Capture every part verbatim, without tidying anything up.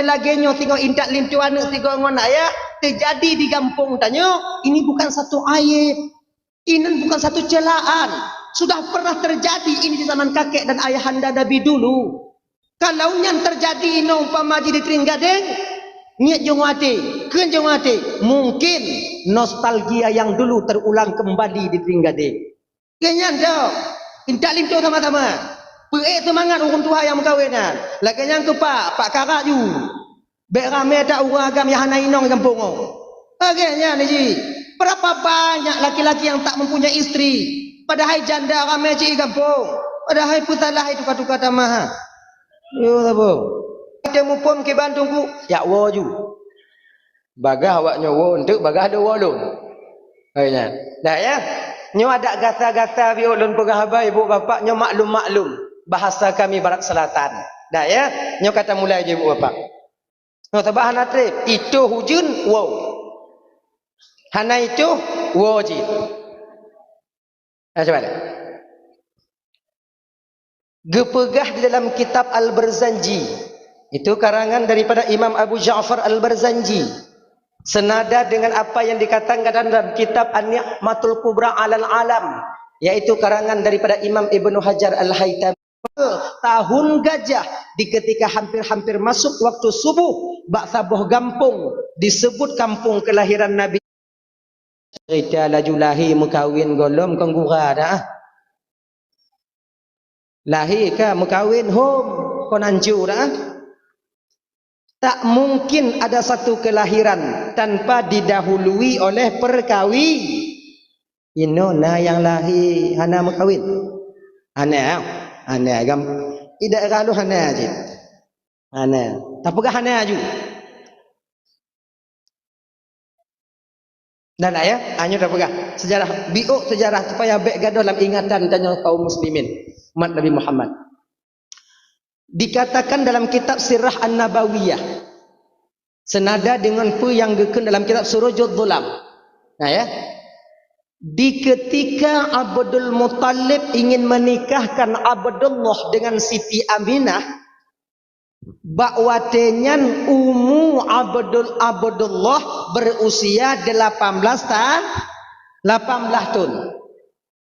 lagée nyoe singoh intat linto aneuëk sigoe ngon ayah teujadi di gampông tanyoe, ini bukan satu aib. Ini bukan satu celaan. Sudah pernah terjadi ini di zaman kakek dan ayahanda Nabi dulu. Kalau nyan teujadi inoe umpama jih di Trienggadeng, niet jeuet até, kheun jeuet até, mungkin nostalgia yang dulu terulang kembali di Trienggadeng. Keu nyan dok, intat linto sama-sama. Peuék seumangat ureuëng tuha nyang meukawen nyan. Lagée nyan keu pak, pak karat ju. Bék ramé that ureuëng agam nyang hana inong di gampông nyoe. Lagée nyan jih. Berapa banyak laki-laki yang tak mempunyai istri, padahai janda ramé cit di gampông. Padahai peusalah hai tuka-tuka tamah. Yo sabo. Teuh muphom kiban teungku, jak woe ju. Bagaih awak nyoe woe, enteuk bagaih lôn woe lôn. Hai nyan. Dah ya. Nyoe adak gata-gata biôh lôn peugah haba ibu bapak nyoe maklum-maklum. Bahasa kami Barat Selatan. Dah ya. Nyoe kata mulai je ibu bapak. Nyoe sabab hana treb. Itoh ujeuen, woe. Hana itoh, woe jih. Nah, coba lihat. Geupeugah di dalam kitab Al-Barzanji, itu karangan daripada Imam Abu Ja'far Al-Barzanji, senada dengan apa yang dikatakan dalam kitab An-Ni'matul Kubra 'alal Alam, yaitu karangan daripada Imam Ibnu Hajar Al-Haitami. Tahun gajah, di ketika hampir-hampir masuk waktu subuh, bak saboh gampông disebut kampung kelahiran Nabi. Cerita laju lahé meukawen gohlom kon gura dah. Lahé ka meukawen hom kon ancu dah. Tak mungkin ada satu kelahiran tanpa didahului oleh perkawi. Inoe na nyang lahé hana meukawen. Hana, hana gam. Di daerah lu hana cit. Hana. Tapeugah hana ju. Dan ayah, hanya tapeugah sejarah, biôh sejarah supaya bék gadôh lam ingatan tanyoe kaum muslimin, umat Nabi Muhammad. Dikatakan dalam kitab Sirah An-Nabawiyah, senada dengan peue nyang geukheun dalam kitab Surujud Dhulam. Nah ya. Di ketika Abdul Muthalib ingin menikahkan Abdullah dengan Siti Aminah, bak watée nyan umu Abdul, Abdullah berusia delapan belas ta-, lapan belas thon.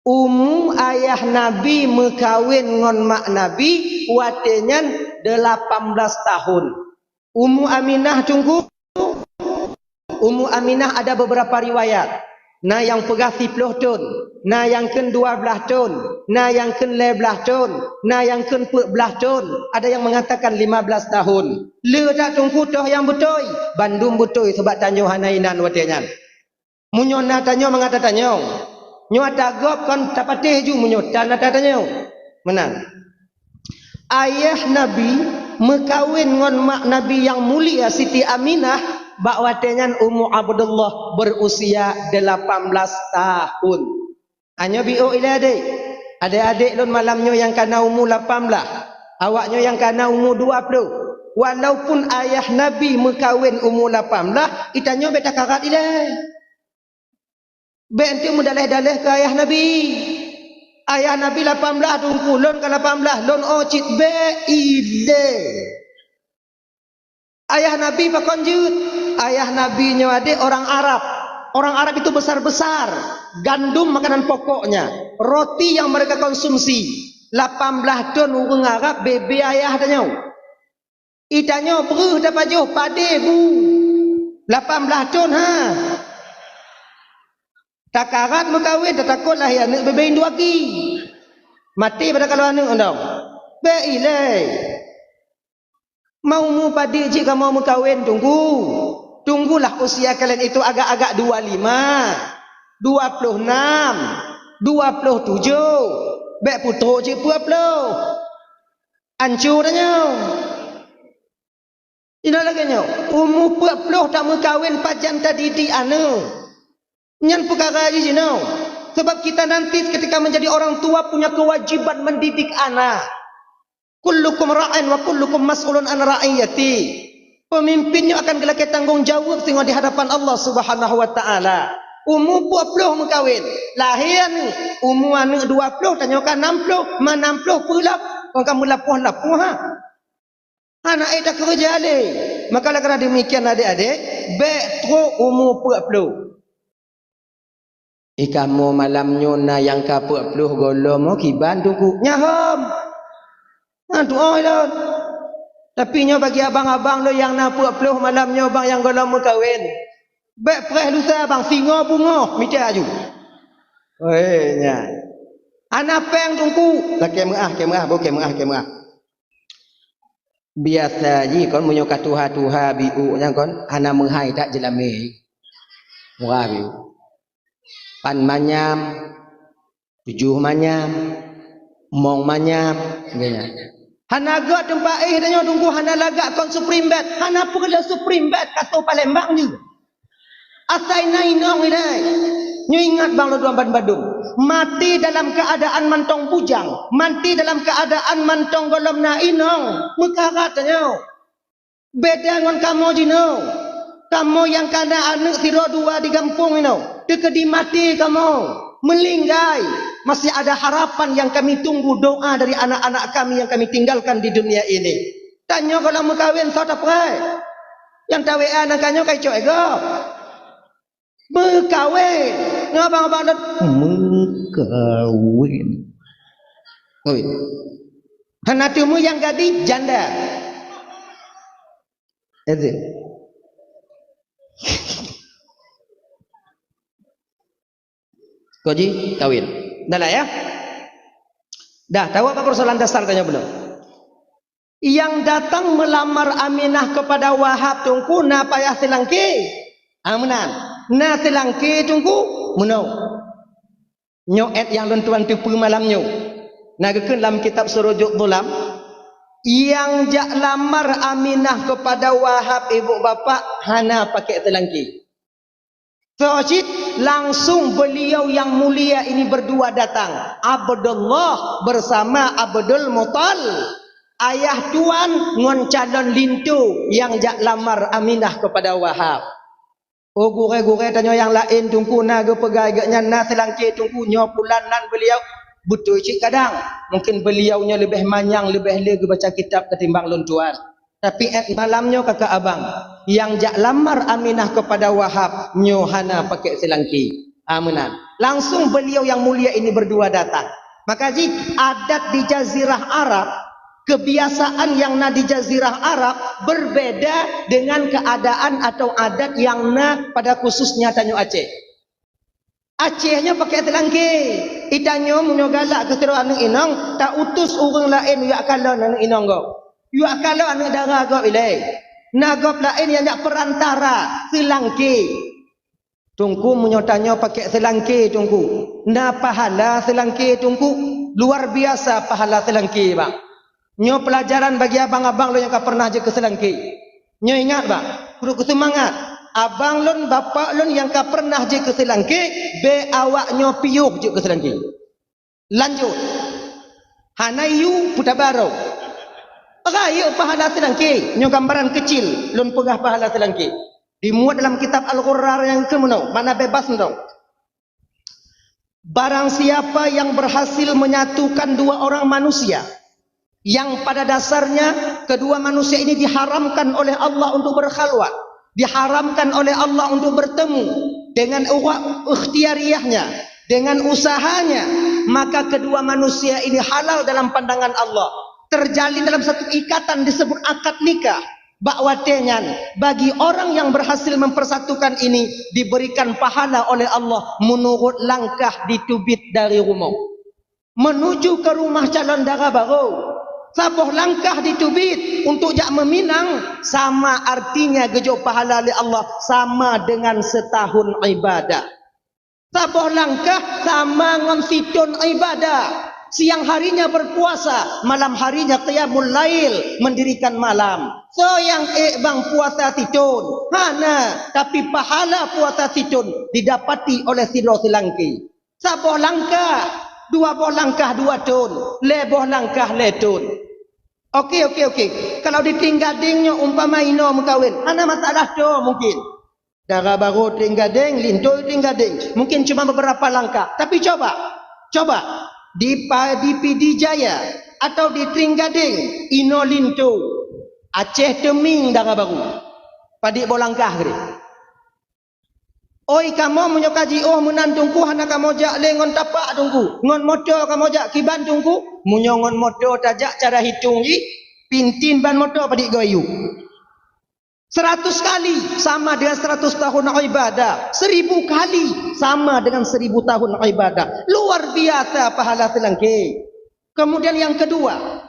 Umu ayah Nabi meukawen ngon mak Nabi watée nyan delapan belas tahun. Umu Aminah teungku, umu Aminah ada beberapa riwayat. Na nyang peugah siplôh thon, na nyang kheun dua blaih thon, na nyang kheun lhée blaih thon, na nyang kheun peuet blaih thon, ada yang mengatakan lima belas tahun. Le that teungku toh nyang beutôi, bandum beutôi sabab tanyoe hana inan watée nyan. Meunyoe na tanyoe mangat tatanyong, nyoe ata gob kon tapatéh ju meunyoe tan ata tanyong. Meunan. Ayah Nabi meukawen ngon mak Nabi nyang mulia Siti Aminah bak watée nyan umu Abdullah berusia delapan belas tahun. Nyoe biôh ilée adék. Adék-adék lôn malam nyoe nyang kana umu lapan blaih, awak nyoe nyang kana umu dua ploh. Walaupun ayah Nabi meukawen umu lapan blaih, geutanyoe bék takarat ilée. Bék enteuk meudaléh-daléh keu ayah Nabi. Ayah Nabi lapan blaih teungku, lôn ka lapan blaih, lôn oh cit bék ilée. Ayah Nabi pakon jeuet? Ayah Nabi nyoe adék orang Arab. Orang Arab itu besar-besar. Gandum makanan pokoknya. Roti yang mereka konsumsi. Lapan blaih thon ureuëng Arab bebe ayah tanyoe. Geutanyoe breuh tapajoh padé bu. Lapan blaih thon ha. Takarat meukawen, tatakot lahé aneuëk bebe induk aki. Maté pada kalau aneuëk ondong. Bék ilée. Mau umu padé cit kamoe meukawen teungku. Tunggulah usia kalian itu agak-agak dua lima, dua ploh enam, dua ploh tujoh. Bék putôk cit peuet ploh. Ancu tanyoe. Inoe lagée nyoe, umu peuet ploh tameukawen pajan tadidik aneuëk. Nyan peukara jih jinoe. Sebab kita nanti ketika menjadi orang tua punya kewajiban mendidik anak. Kullukum ra'in wa kullukum mas'ulun an ra'iyati. Pemimpin nyoe akan geulakée tanggong jaweueb singoh di hadapan Allah Subhanahu wa Ta'ala. Umu peuet ploh meukawen, lahé aneuëk, umu aneuëk dua ploh, tanyoe ka nam ploh, ma nam ploh peulap, kon ka meulapoh-lapoh ha. Hana ék takeureuja lé. Maka lagée demikian adék-adék, bék trok umu peuet ploh. Ih, kamoe malam nyoe na nyang ka peuet ploh gohlom kiban Teungku. Nyan hom. Nyan tuoh lôn. Tapi nyoe bagi abang-abang lôn nyang na peuet ploh malam nyoe bang nyang gohlom meukawen. Bék preh lusa bang, singoh beungoh mita aju. Weh, nyan. Hana péng Teungku. Lakée meuah, kée meuah, bukée meuah, kée meuah. Biasa jih kon meunyoe ka tuha-tuha biôk nyan kon hana meuhai that jeulamé. Murah biôk. Pan manyam, tujoh manyam, mong manyam, nyan. Hana gét teumpat éh tanyoe Teungku, hana lagak kon Supreme Bed, hana peureulée Supreme Bed, kasô Palembang jih. Asai na inong ilée. Nyoe ingat bang lôn tuan bandum. Maté dalam keuadaan mantong bujang, maté dalam keuadaan mantong gohlom na inong, meukarat tanyoe. Beda ngon kamoe jinoe. Kamoe nyang ka na aneuëk sidroe dua di gampông inoe, teukeudi maté kamoe, meuninggai, masih ada harapan yang kami tunggu doa dari anak-anak kami yang kami tinggalkan di dunia ini. Tanyoe gohlom meukawen soe tapreh? Nyang ta-W A nangka nyoe ka icok ego. Meukawen. Ngon abang-abang lôn meukawen. Oi. Hana teumé nyang gadih janda. Itu. Koji kawin. Dah lah ya. Dah, tahu apa persoalan dasar tanya benar? Yang datang melamar Aminah kepada Wahab Teungku na payah silangké. Ah, meunan. Na silangké Teungku, meunoe. Nyoe ayat nyang lôn tuan teupeue malam nyoe. Na geukheun lam kitab Surujud Dhulam, nyang jak lamar Aminah kepada Wahab ibu bapak hana pakai silangké. Soe cit langsung beliau yang mulia ini berdua datang, Abdullah bersama Abdul Muttalib, ayah tuan ngon calon linto nyang jak lamar Aminah kepada Wahab. Oh gurée-gurée tanyoe nyang laén Teungku na geupeugah geuh nyan na silangké Teungku nyoe pulan nan beliau beutôi cit kadang. Mungkin beliau nyoe leubeh manyang leubeh le geubaca kitab ketimbang lôn tuan. Tapi 'et malam nyoe kakak abang, nyang jak lamar Aminah kepada Wahab nyoe hana pakai silangké. Ah, meunan. Langsung beliau yang mulia ini berdua datang. Maka jih adat di Jazirah Arab, kebiasaan yang na di Jazirah Arab berbeda dengan keadaan atau adat yang na pada khususnya tanyoe Aceh. Aceh nyoe pakai silangké. Itanyoe meunyoe galak keu sidroe aneuëk inong, ta utus ureuëng laén jak kalon aneuëk inong gob. Jak kalon aneuëk dara gob ilée. Na gob laén nyang jak perantara silangké. Teungku meunyoe tanyoe pakai silangké Teungku, na pahala silangké Teungku. Luar biasa pahala silangké bang. Nyoe pelajaran bagi abang-abang lôn nyang ka pernah jeuet keu silangké. Nyoe ingat bang, keuneuk keu seumangat. Abang lôn, bapak lôn nyang ka pernah jeuet keu silangké, bék awak nyoe piôh jeuet keu silangké. Lanjut. Hana yue peutabaroe. Rayeuk pahala silangké, nyoe gambaran keucil lôn peugah pahala silangké. Dimuat dalam kitab Al-Ghurrar nyang keunoe, makna bebas nyoe. Barang siapa yang berhasil menyatukan dua orang manusia yang pada dasarnya kedua manusia ini diharamkan oleh Allah untuk berkhalwat, diharamkan oleh Allah untuk bertemu dengan uwa-, ikhtiariyahnya, dengan usahanya, maka kedua manusia ini halal dalam pandangan Allah, terjalin dalam satu ikatan disebut akad nikah. Bak watée nyan, bagi orang yang berhasil mempersatukan ini diberikan pahala oleh Allah menurut langkah diteubiet dari rumoh. Menuju ke rumah calon dara barô. Saboh langkah diteubiet untuk jak meuminang, sama artinya geujok pahala lé Allah sama dengan setahun ibadah. Saboh langkah sama ngon sithon ibadah. Siang harinya berpuasa, malam harinya qiyamul lail, mendirikan malam. Soe nyang ék bang puasa sithon? Hana, tapi pahala puasa sithon didapati oleh sidroe silangké. Saboh langkah, dua boh langkah dua thon, lhée boh langkah lhée thon. Oke, oke, oke. Kalau di Trienggadeng nyoe umpama inoe meukawen, hana masalah tho mungkin. Dara barô Trienggadeng, linto Trienggadeng. Mungkin cuma beberapa langkah. Tapi coba, coba di Pa-, di Pidie Jaya atau di Trienggadeng, inoe linto. Aceh teumieng dara barô. Padit boh langkah keudeh. Oi, kamoe meunyoe ka jiôh meunan Teungku, hana kamoe jak lé ngon tapak Teungku. Ngon moto kamoe jak kiban Teungku. Meunyoe ngon moto tajak, cara hitong jih, pintin ban moto padit goe yue. Seratus kali sama dengan seratus tahun ibadah. Seribu kali sama dengan seribu tahun ibadah. Luar biasa pahala seulangké. Kemudian yang kedua,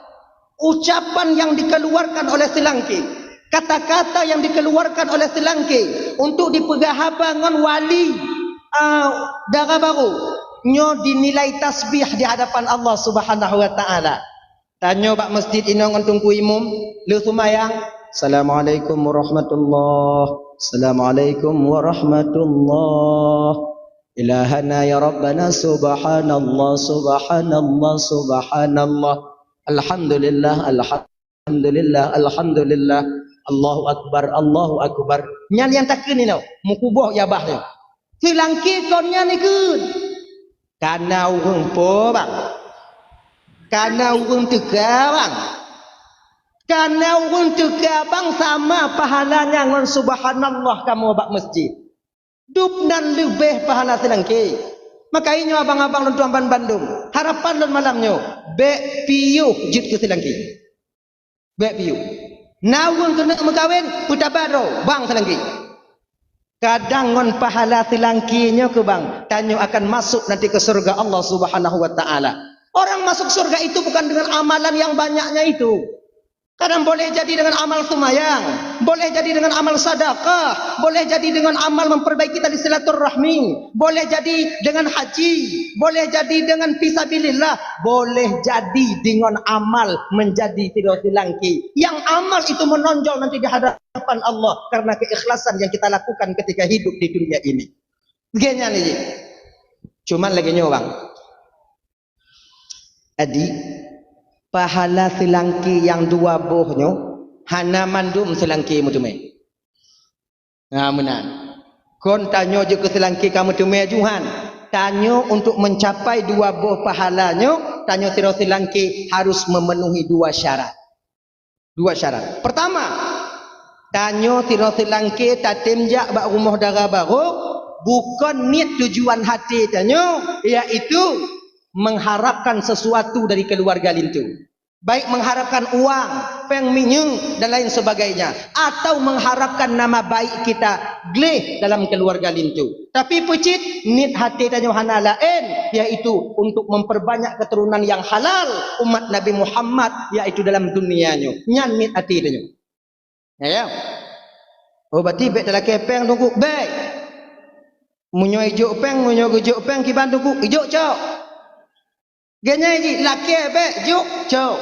ucapan yang dikeluarkan oleh seulangké, kata-kata yang dikeluarkan oleh seulangké untuk dipeugah haba ngon wali, ah, dara barô, nyoe dinilai tasbih di hadapan Allah Subhanahu wa Ta'ala. Tanyoe bak masjid inoe ngon Teungku Imum, lheueh seumayang, "Assalamualaikum warahmatullah. Assalamualaikum warahmatullah. Ilahana ya Rabbana, subhanallah, subhanallah, subhanallah. Alhamdulillah, alhamdulillah, alhamdulillah. Allahu akbar, Allahu akbar." Nyan nyang takheun inoe, meukuboh ijabah nyoe. Seulangké kon nyan ikheun. Kana ureuëng po, bang? Kana ureuëng teuka, bang? Kana ureuëng teuka, bang, sama pahalanya ngon subhanallah kamoe bak masjid. Dub nan leubeh pahala seulangké. Maka inyoe abang-abang lôn tuan ban bandum, harapan lôn malam nyoe, bék piôh jeuet keu seulangké. Bék piôh. Na ureuëng keuneuk meukawen, peutaba droe, bang seulangké. Kadang ngon pahala seulangké nyoe keu bang, tanyoe akan masuk nanti ke syurga Allah Subhanahu wa Ta'ala. Orang masuk surga itu bukan dengan amalan yang banyaknya itu. Kadang boleh jadi dengan amal seumayang, boleh jadi dengan amal sedekah, boleh jadi dengan amal memperbaiki tali silaturahmi, boleh jadi dengan haji, boleh jadi dengan fisabilillah, boleh jadi dengan amal menjadi sidroe seulangké. Yang amal itu menonjol nanti di hadapan Allah karena keikhlasan yang kita lakukan ketika hidup di dunia ini. Lagée nyan jih. Cuman lagée nyoe, bang. Jadi, pahala seulangké nyang dua boh nyoe hana mandum seulangké meuteumé. Nah, meunan. Kon tanyoe jeuet keu seulangké ka meuteumé, Johan. Tanyoe untuk mencapai dua boh pahala nyoe, tanyoe sidroe seulangké harus memenuhi dua syarat. Dua syarat. Pertama, tanyoe sidroe seulangké tatem jak bak rumoh dara barô, bukon niet tujuan haté tanyoe, yaitu mengharapkan sesuatu dari keluarga linto. Baik mengharapkan uang, péng minyeuk, dan lain sebagainya, atau mengharapkan nama baik kita gleh dalam keluarga linto. Tapi peucit, niet haté tanyoe hana laén, yaitu untuk memperbanyak keturunan yang halal umat Nabi Muhammad, yaitu dalam dunia nyoe. Nyan niet haté tanyoe. Ya, ya. Oh, berarti bék talakée péng Teungku, bék. Meunyoe ijok péng, meunyoe geujok péng kiban Teungku, ijok cok. Geunyai jih lakée bék jok cok.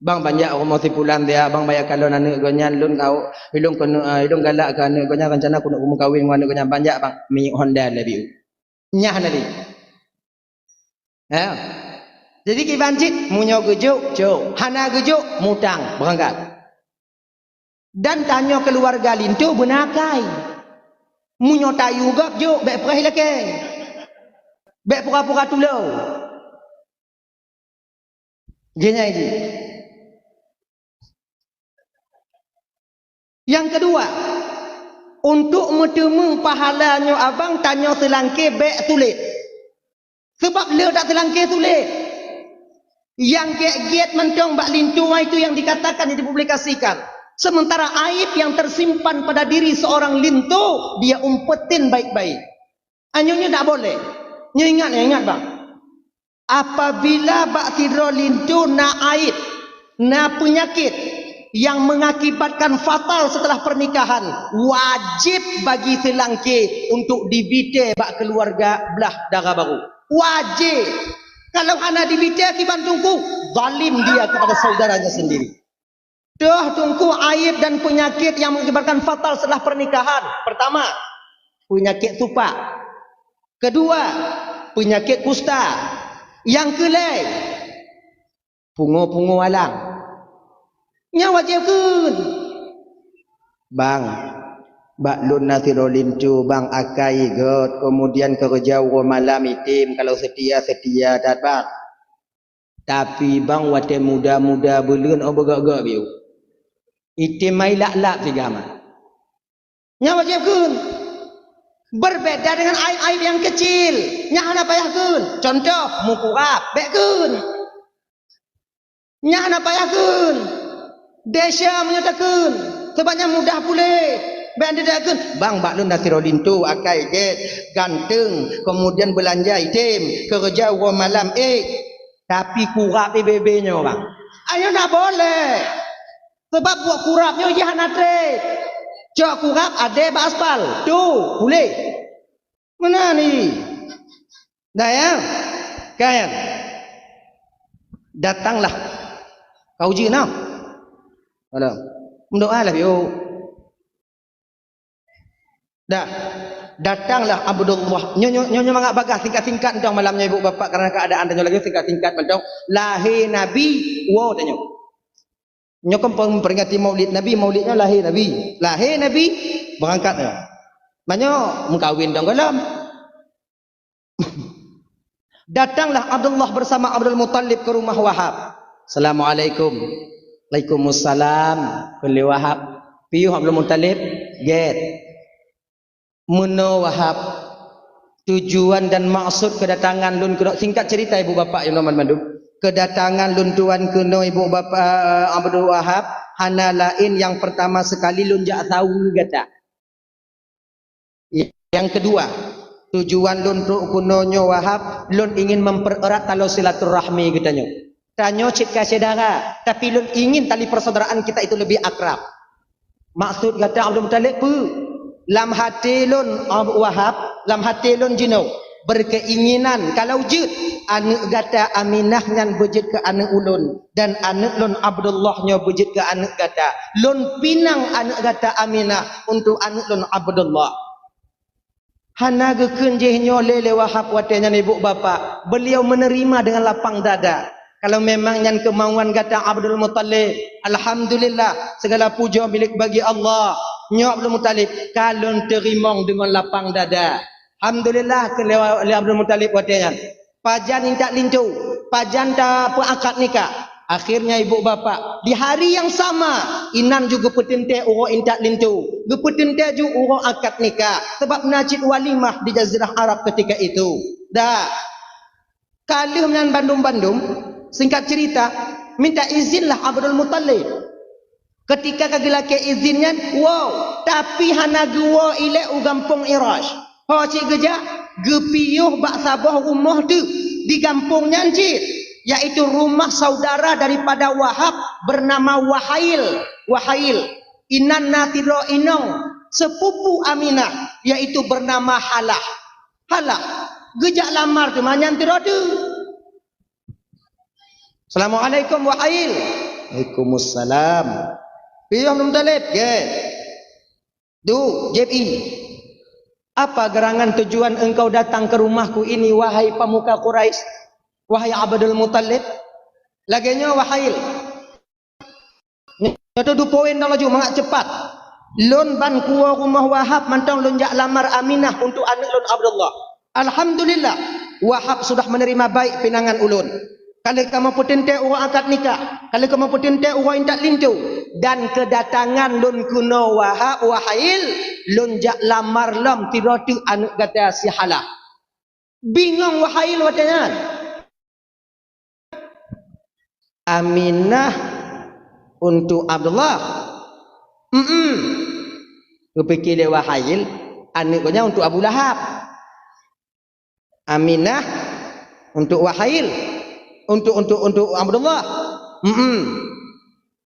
Bang, banjak rumoh si pulan dia, bang, banyak kalon aneuk geuh nyan, lôn kau, ilong keuneuk, ah, ilong galak keu aneuk geuh nyan, rencana keuneuk meukawen ngon aneuk geuh nyan, banjak, bang, minyeuk Honda lé biu. Nyah na lé. Ya. Jadi kiban cit, meunyoe geujok, jok. Hana geujok, mutang, beurangkat. Dan tanyoe keuluwarga linto beuna akai. Meunyoe tayue gob jok, bék preh lakée. Bék pura-pura tulông. Geunyai jih. Nyang keudua, untuk meuteumé pahala nyoe abang, tanyoe seulangké bék sulet. Sabab le that seulangké sulet. Nyang gét-gét mantong bak linto, itu yang dikatakan, yang dipublikasikan. Sementara aib yang tersimpan pada diri seorang linto, dia umpetin baik-baik. Nyoe, nyoe dak boleh. Nyoe ingat, nyoe ingat, bang. Apabila bak sidroe linto na aib, na peunyakét yang mengakibatkan fatal setelah pernikahan, wajib bagi seulangké untuk dibité bak keuluwarga blah dara barô. Wajib. Kalau hana dibité kiban teungku, zalim dia kepada saudaranya sendiri. Toh teungku aib dan peunyakét nyang mengakibatkan fatal setelah pernikahan. Pertama, peunyakét supak. Kedua, peunyakét kusta. Nyang keulhèe, pungo-pungo alang. Nyan wajéb kheun. Bang, bak lôn na sidroe linto, bang, akai göt, keumudian keureuja uroe malam item, kalau seutia, seutia that, bang. Tapi bang, watèe muda-muda buleuen, oh, beugöt-göt biôh. Item mai lap-lap siga ma. Nyan wajéb kheun. Berbeda dengan aib-aib nyang kecil. Nyan hana payah kheun. Contoh, meukurab, bék kheun. Nyan hana payah kheun. Desya meunyoe takheun. Sabab nyan mudah puléh. Bék takheun, "Bang, bak lôn na sidroe linto, akai gét, ganteng, kemudian beulanja item, keureuja uroe malam, ék, tapi kurab di bebe nyoe, Bang." Ayo na boleh. Sabab buet kurab nyoe jih hana treb. Cok kurab adé bak aspal. Tu, puléh. Meunan ni. Dah ya? Kan? Datanglah. Kau uji nah. Halo. Mendoa lah, yuk. Dah. Datanglah Abdullah. Nyoe, nyoe, nyoe, nyoe mangat bagah singkat-singkat dong malam nyoe, ibu bapak, karena keadaan tanyoe lagi singkat-singkat mantong. Lahé Nabi, wo tanyoe. Nyoe kan memperingati Maulid Nabi, Maulid nyoe lahé Nabi. Lahé Nabi, berangkat nyoe. Manyoe meukawen dong gohlom. Datanglah Abdullah bersama Abdul Muttalib ke rumah Wahab. "Assalamualaikum." "Waalaikumsalam." Kheun lé Wahab. "Piôh Abdul Muttalib?" "Gét." "Meunoe Wahab, tujuan dan maksud kedatangan lôn keunoe," singkat cerita ibu bapak nyang horeumat mandum, "kedatangan lôn tuan keunoe ibu bapak Abdul Wahab hana laén, yang pertama sekali lôn jak saweue gata. Yang kedua, tujuan lôn trok keunoe nyoe Wahab, lôn ingin mempererat taloe silaturahmi geutanyoe. Tanyoe cit ka syedara, tapi lôn ingin tali persaudaraan kita itu lebih akrab." "Maksud gata Abdul Muttalib peue?" "Lam até lôn, Abu Wahab, lam até lôn jinoe berkeinginan kalau jeuet aneuëk gata Aminah nyan beujeuet keu aneuëk ulôn, dan aneuëk lôn Abdullah nyoe beujeuet keu aneuëk gata. Lôn pinang aneuëk gata Aminah untuk aneuëk lôn Abdullah." Hana geukheun jih nyoe lé, lé Wahab watée nyan ibu bapak. Beliau menerima dengan lapang dada. "Kalau memang nyan keumauan gata Abdul Muttalib, alhamdulillah, segala puja milik bagi Allah. Nyoe Abdul Muttalib, ka lôn teurimong deungon lapang dada." "Alhamdulillah," kheun lé, lé Abdul Muttalib watée nyan. Pajan intat linto, pajan tapeuakad nikah. Akhirnya ibu bapak, di hari yang sama, inan ju geupeuteuntée uroe intat linto, geupeuteuntée ju uroe akad nikah, sabab na cit walimah di Jazirah Arab ketika itu. Dah, ka lheueh nyan bandum-bandum, singkat cerita, minta izinlah Abdul Muttalib. Ketika ka geulakée izin nyan, woe, tapi hana geuwoe ilée u gampông Irash. Ho cit geujak, geupiôh bak saboh rumoh teuk di gampông nyan cit, yaitu rumah saudara daripada Wahab bernama Wahail. Wahail, inan na sidroe inong sepupu Aminah, yaitu bernama Halah. Halah, geujak lamar teuma nyan sidroe teuk. "Assalamualaikum, Wahail." "Waalaikumsalam." "Piôh Abdul Muttalib?" "Gét." "Du, jieb ie." "Apa gerangan tujuan engkau datang ke rumahku ini, wahai pemuka Quraisy, wahai Abdul Muttalib?" "Lagée nyoe, Wahail. Nyoe teudupoe laju mangat cepat. Lôn ban kuwoe rumoh Wahab mantong lôn jak lamar Aminah untuk aneuëk lôn Abdullah. Alhamdulillah, Wahab sudah menerima baik pinangan ulôn. Ka lheueh kamoe peuteuntée uroe akad nikah, ka lheueh kamoe peuteuntée uroe intat linto, dan keudatangan lôn keunoe Wahab, Wahail, lôn jak lamar lom sidroe teuk aneuëk gata si Halah." Bingong Wahail watée nyan. "Aminah untuk Abdullah?" "Mm-mm." Geupike lé Wahail, aneuëk geuh nyan untuk Abu Lahab. "Aminah untuk Wahail, untuk, untuk, untuk Abdullah?" "Mm-mm."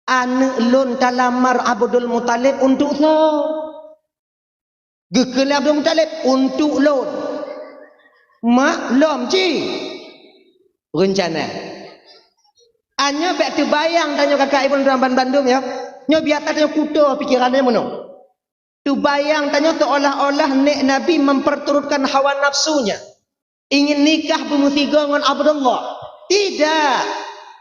"Aneuëk lôn talamar Abdul Muttalib untuk soe?" Geukheun lé Abdul Muthalib, "Untuk lôn." "Mak, lom cit reuncana." Nyoe bék teubayang tanyoe kakak ibu droe bandum ya. Nyoe biasa tanyoe kuto pikiran nyoe meunoe. Teubayang tanyoe seolah-olah nek Nabi memperturutkan hawa nafsunya. Ingin nikah beumeusigoe ngon Abdullah. Tidak.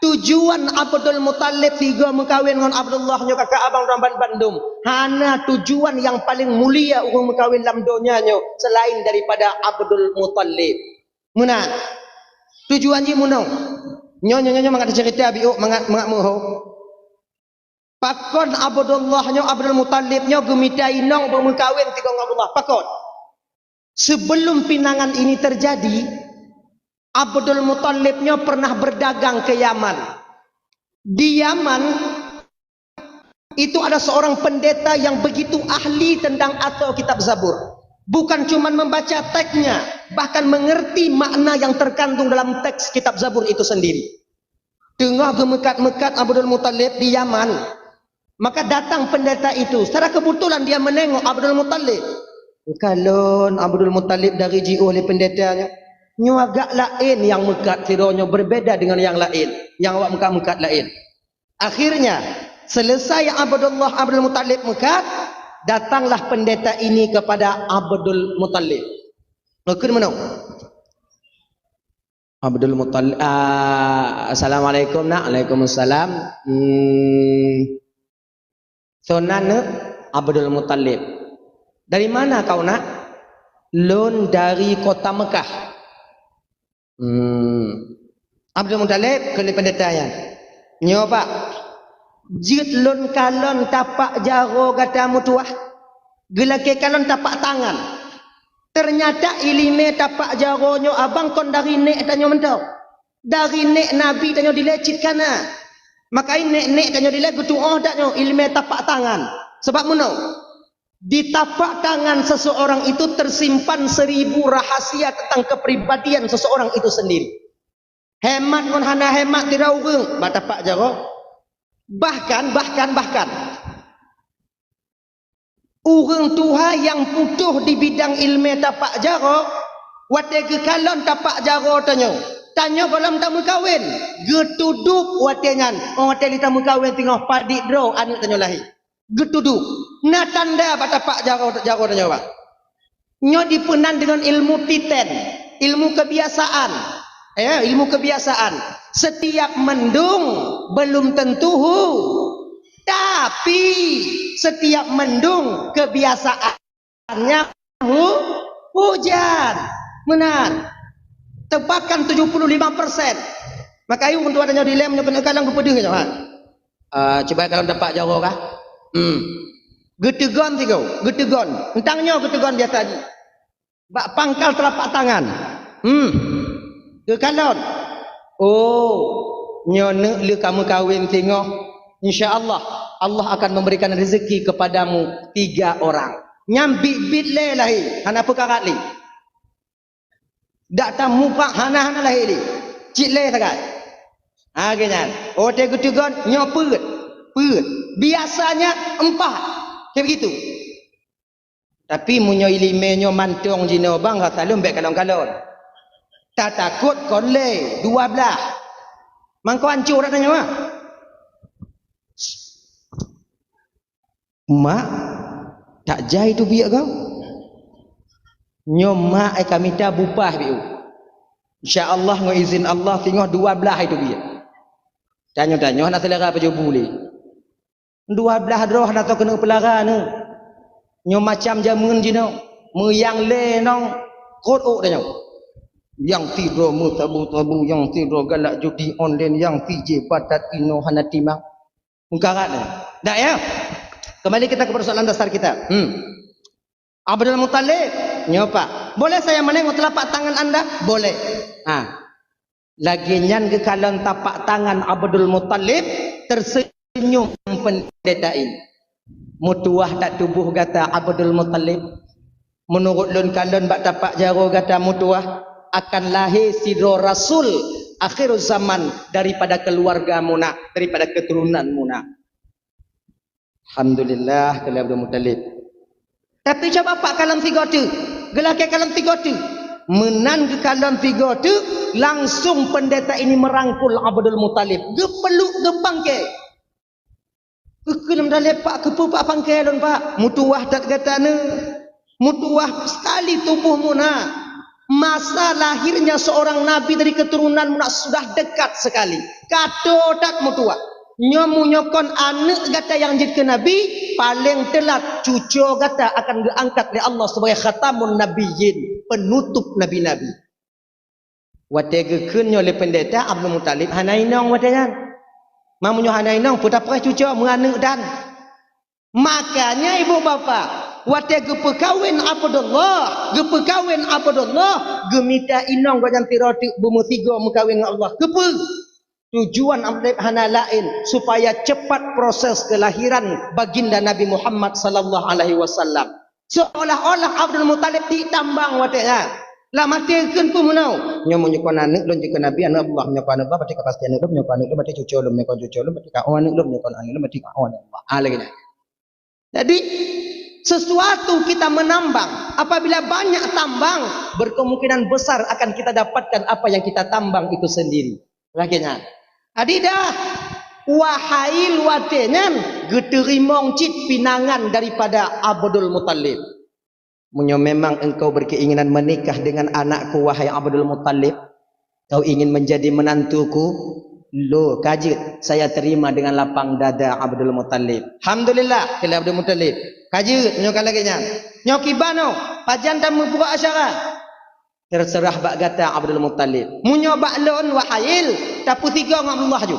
Tujuan Abdul Muthalib sigoe meukawen ngon Abdullah nyoe kakak abang droe bandum. Hana tujuan nyang paleng mulia ureuëng meukawen lam donya nyoe selain daripada Abdul Muthalib. Meunan. Tujuan jih meunoe. Nyoe, nyoe, nyoe, nyoe mangat cerita biôk, mangat, mangat meuho. Pakon Abdullah nyoe, Abdul Muthalib nyoe geumita inong beumeukawen sigoe ngon Abdullah? Pakon? Sebelum pinangan ini terjadi, Abdul Muthalib nyoe pernah berdagang ke Yaman. Di Yaman, itu ada seorang pendeta yang begitu ahli tentang asoe kitab Zabur. Bukan cuma membaca teksnya, bahkan mengerti makna yang terkandung dalam teks kitab Zabur itu sendiri. Teungoh geumeukat-meukat Abdul Muthalib di Yaman, maka datang pendeta itu. Secara kebetulan dia menengok Abdul Muthalib. Kalon Abdul Muthalib dari jiôh lé pendeta nyoe, nyoe agak laén nyang meukat sidroe nyoe, berbeda dengan yang lain. Nyang awak meukat-meukat laén. Akhirnya, selesai Abdullah Abdul Muthalib meukat, datanglah pendeta ini kepada Abdul Muthalib. Meukeun meunoe. Abdul Muthalib, ah, "Assalamualaikum, Nak." "Waalaikumsalam." "Hmm, soe nan, Neuk?" "Abdul Muthalib." "Dari mana kau, Nak?" "Lôn dari kota Mekah." Hmm. Abdul Muthalib kheun lé pendeta nyan, "Nyoe, Pak, jeuet lôn kalon tapak jaroe gata meutuwah, geulakée kalon tapak tangan. Teunyata iéleumé tapak jaroe nyoe abang kon dari nék tanyoe mantong. Dari nék Nabi tanyoe dilée cit kana. Maka nyan nék-nék tanyoe dilée geutuoh that nyoe iéleumé tapak tangan. Sabab meunoe, di tapak tangan seseorang itu tersimpan seribu rahasia tentang kepribadian seseorang itu sendiri." Hemat ngon hana hemat sidroe ureuëng bak tapak jaroe. Bahkan, bahkan, bahkan, ureuëng tuha nyang putôh di bidang iéleumé tapak jaroe, watée geukalon tapak jaroe tanyoe, tanyoe gohlom tameukawen, geutudôb watée nyan, "Oh, watée lé tameukawen singoh padit droe aneuëk tanyoe lahé." Geutudôb. Na tanda bak tapak jaroe, jaroe tanyoe, Pak. Nyoe dipeunan deungon ilmu titen, ilmu kebiasaan. Ya, ilmu kebiasaan. Setiap mendung belum tentu hu-, tapi setiap mendung kebiasaannya hu-, hujan. Meunan. Tepakan tujuh puluh lima persen. Maka ayue untuk ada nyoe dilem nyoe keuneuk kalon geupeudeuh nyoe, ha. Ah, cuba kalon tapak jaroe kah? Hmm. Geuteugon sigoe, geuteugon. Eunteuk nyoe geuteugon biasa jih. Bak pangkal teulapak tangan. Hmm. Geukalon. Oh, nyoe neuk lheueh ka meukawen singoh. Insya Allah, Allah akan memberikan rezeki kepadamu tiga orang. Nyan biet-biet lé lahé, hana peukarat lé. Dak tamuphak hana-hana lahé lé. Cit lé sagai. Ha, geuh nyan. Oh, watée geuteugon, nyoe peuet. Peuet. Biasanya empat. Kayak begitu. Tapi meunyoe iéleumé nyoe mantong jinoe bang, rasa lôn bék kalon-kalon. Tatakot kon lé, dua blaih. Mangko ancô dak tanyoe, ha? Mak, tak jai teubiet kau. Nyoe mak ai ka mita bupah biu. Insya Allah ngon izin Allah singoh dua blaih ai teubiet. Tanyoe-tanyoe hana selera pajoh bu lé. Dua blaih droe hana tao keuneuk peulara nyoe. Nyoe macam jameun jinoe. Meuyang lé nong kot ôk tanyoe. Nyang sidroe meusabu-sabu, nyang sidroe galak judi online, nyang sijé batat inoe hana timang. Meukarat nyoe. Dak ya? Kembali kita ke persoalan dasar kita. Hmm. Abdul Muthalib, nyoe Pak. Boleh saya menengok telapak tangan anda? Boleh. Ha. Lagée nyan geukalon tapak tangan Abdul Muthalib, tersenyum pendeta ini. Meutuwah that tuboh gata Abdul Muthalib. Meunurot lôn kalon bak tapak jaroe gata meutuwah, akan lahé sidroe rasul akhir zaman daripada keluarga muna, daripada keturunan muna. Alhamdulillah, kheun lé Abdul Muthalib. Tapi cuba Pak kalon sigoe teuk, geulakée kalon sigoe teuk. Meunan geukalon sigoe teuk, langsung pendeta ini merangkul Abdul Muthalib. Geupeluk, geupangke. Geukheun lé Muthalib, "Pak, keupeue Pak pangke lôn, Pak? Meutuwah that gata nyoe. Meutuwah sekali tuboh muna." Masa lahirnya seorang nabi dari keturunan muna sudah dekat sekali. Ka toe that meutuwah. Nyoe meunyoe kon aneuëk gata nyang jeuet keu nabi, paleng teulat cucoe gata akan geuangkat lé Allah sebagai khatamun nabiyyin, penutup nabi-nabi. Watée geukheun nyoe lé pendeta, Abdul Muthalib hana inong watée nyan. Meunyoe hana inong, peue tapreh cucoe meuaneuk dan. Makanya ibu bapak, watée geupeukawen Abdullah, geupeukawen Abdullah, geumita inong gobnyan sidroe teuk beumeusigoe meukawen ngon Allah. Keupeue? Tujuan Abdullah hana laén, supaya cepat proses kelahiran baginda Nabi Muhammad sallallahu alaihi wasallam. Seolah-olah Abdul Muthalib di tambang watée nyan. Lam até kheun peue meunoe? Nyoe meunyoe kon aneuk lôn jeuet keu Nabi, aneuk Allah, meunyoe kon aneuk Allah, berarti ka pasti aneuk lôn, meunyoe kon aneuk lôn, berarti cucoe lôn, meunyoe kon cucoe lôn, berarti ka aneuk lôn, meunyoe kon aneuk lôn, berarti ka aneuk Allah. Ah, lagée nyan. Jadi, sesuatu kita menambang, apabila banyak tambang, berkemungkinan besar akan kita dapatkan apa yang kita tambang itu sendiri. Lagée nyan. Jadi dah, Wahail watée nyan geuteurimong cit pinangan daripada Abdul Muthalib. Meunyoe memang engkau berkeinginan menikah dengan anakku, wahai Abdul Muthalib, kau ingin menjadi menantuku, lo, ka jeuet, saya terima dengan lapang dada Abdul Muthalib. Alhamdulillah, kheun lé Abdul Muthalib. Ka jeuet, meunyoe ka lagée nyan. Nyoe kiban nyoe, pajan tameupeubuet acara? Terserah bak gata Abdul Muthalib. Meunyoe bak lôn, Wahail, tapeusigoe ngon Abdullah ju.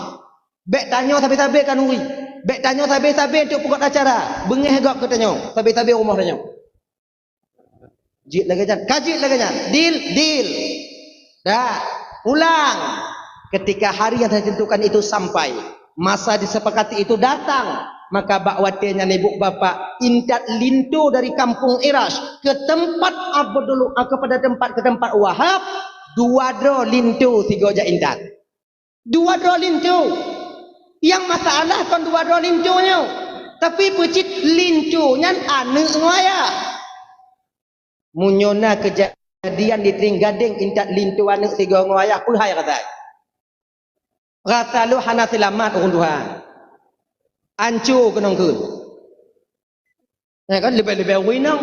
Bék tanyoe sabe-sabe khanuri. Bék tanyoe sabe-sabe untuk peugot acara. Beungéh gob geutanyoe, sabe-sabe rumoh tanyoe. Jeuet lagée nyan. Ka jeuet lagée nyan. Deal, deal. Dah. Pulang. Ketika hari yang ditentukan itu sampai, masa disepakati itu datang, maka bak watée nyan ibu bapak intat linto dari kampung Irash ke tempat Abdul, ah, kepada tempat, ke tempat Wahab, dua droe linto sigoe jak intat. Dua droe linto. Nyang masalah kon dua droe linto nyoe, tapi peucit linto nyan aneuk ngon ayah. Meunyoe na keujadian di Trienggadeng intat linto aneuk sigoe ngon ayah, peue hai rasai? Rasa lôn hana seulamat ureuëng tuha. Anco keunong kheun. Ya kan, leubeh-leubeh ureuëng inong.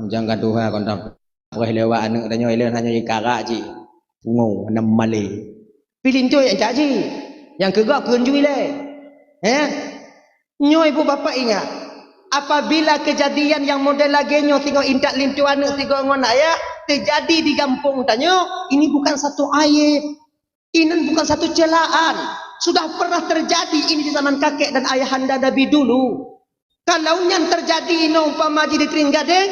Jangan tuha kon tapreh lewat aneuk tanyoe, ilée hanyoe jikarak cit. Pungo, hana malée. Pi linto nyang cak jih. Nyang keu gob kheun ju ilée. Heh? Nyoe ibu bapak ingat, apabila kejadian yang model lagée nyoe singoh intat linto aneuk sigoe ngon ayah teujadi di gampông tanyoe, ini bukan satu aib. Ini bukan satu celaan. Sudah pernah terjadi ini di zaman kakek dan ayahanda Nabi dulu. Kalau nyan terjadi inoe umpama jih di Trienggadeng,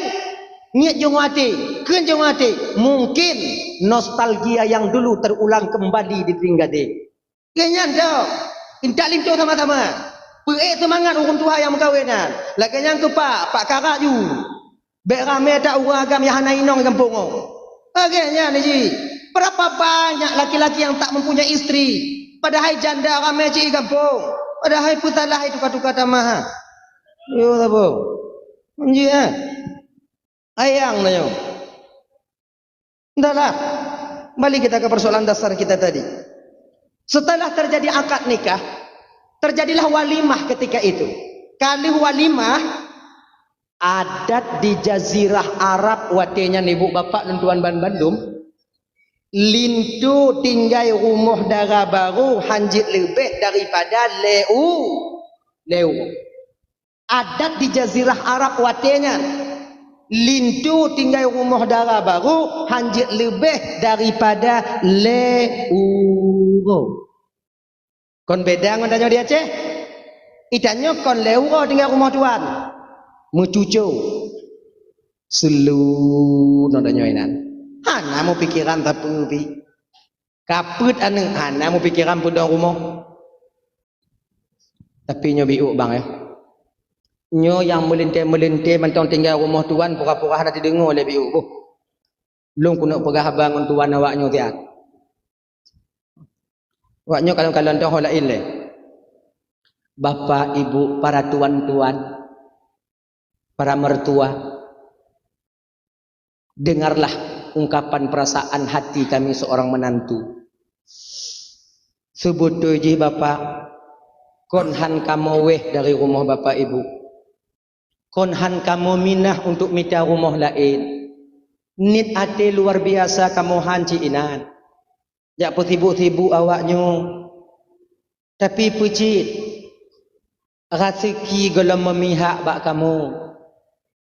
niet jong até, kheun jong até, mungkin nostalgia yang dulu terulang kembali di Trienggadeng. Lagée nyan dong, intat linto sama-sama. Peuék seumangat ureuëng tuha nyang meukawen nyan. Lagée nyan keu pak, pak karak ju. Bék ramé that ureuëng agam nyang hana inong di gampông nyoe. Lagée nyan jih. Berapa banyak laki-laki yang tak mempunyai istri, padahai janda ramé cit di gampông. Padahai peue salah hai tuka-tuka tamah. Yo, sabo? Jih, eh? Ayang na nyoe. Entahlah. Kembali kita ke persoalan dasar kita tadi. Setelah terjadi akad nikah, terjadilah walimah ketika itu. Ka lheueh walimah, adat di jazirah Arab watée nyan, ibu bapak lôn tuan ban bandum, linto tinggai rumoh dara barô hanjeuet leubeh daripada lhée u-, lhée uroe. Adat di jazirah Arab watée nyan, linto tinggai rumoh dara barô hanjeuet leubeh daripada lhée uroe. Kon beda ngon tanyoe di Aceh. Di tanyoe kon lhée uroe tinggai rumoh tuan. Meucuco. Seulu ngon tanyoe inan. Hana meupikeran sapeue pi. Ka peuet aneuk, hana meupikeran peudong rumoh. Tapi nyoe biôk bang, ya. Nyoe nyang meulintée-meulintée mantong tinggai rumoh tuan, pura-pura hana teudeungoe lé biôk. Boh. Lôn keuneuk peugah haba ngon tuan awak nyoe siat. Awak nyoe kalon-kalon dong ho laén lé. Bapak, ibu, para tuan-tuan, para mertua, dengarlah ungkapan perasaan hati kami seorang menantu. Seubeutôi jih bapak, kon han kamoe wéh dari rumoh bapak ibu. Kon han kamoe minah untuk mita rumoh laén. Niet até luar biasa kamoe han cit inan. Jak peusibuk-sibuk awak nyoe. Tapi peucit, raseuki gohlom meumihak bak kamoe.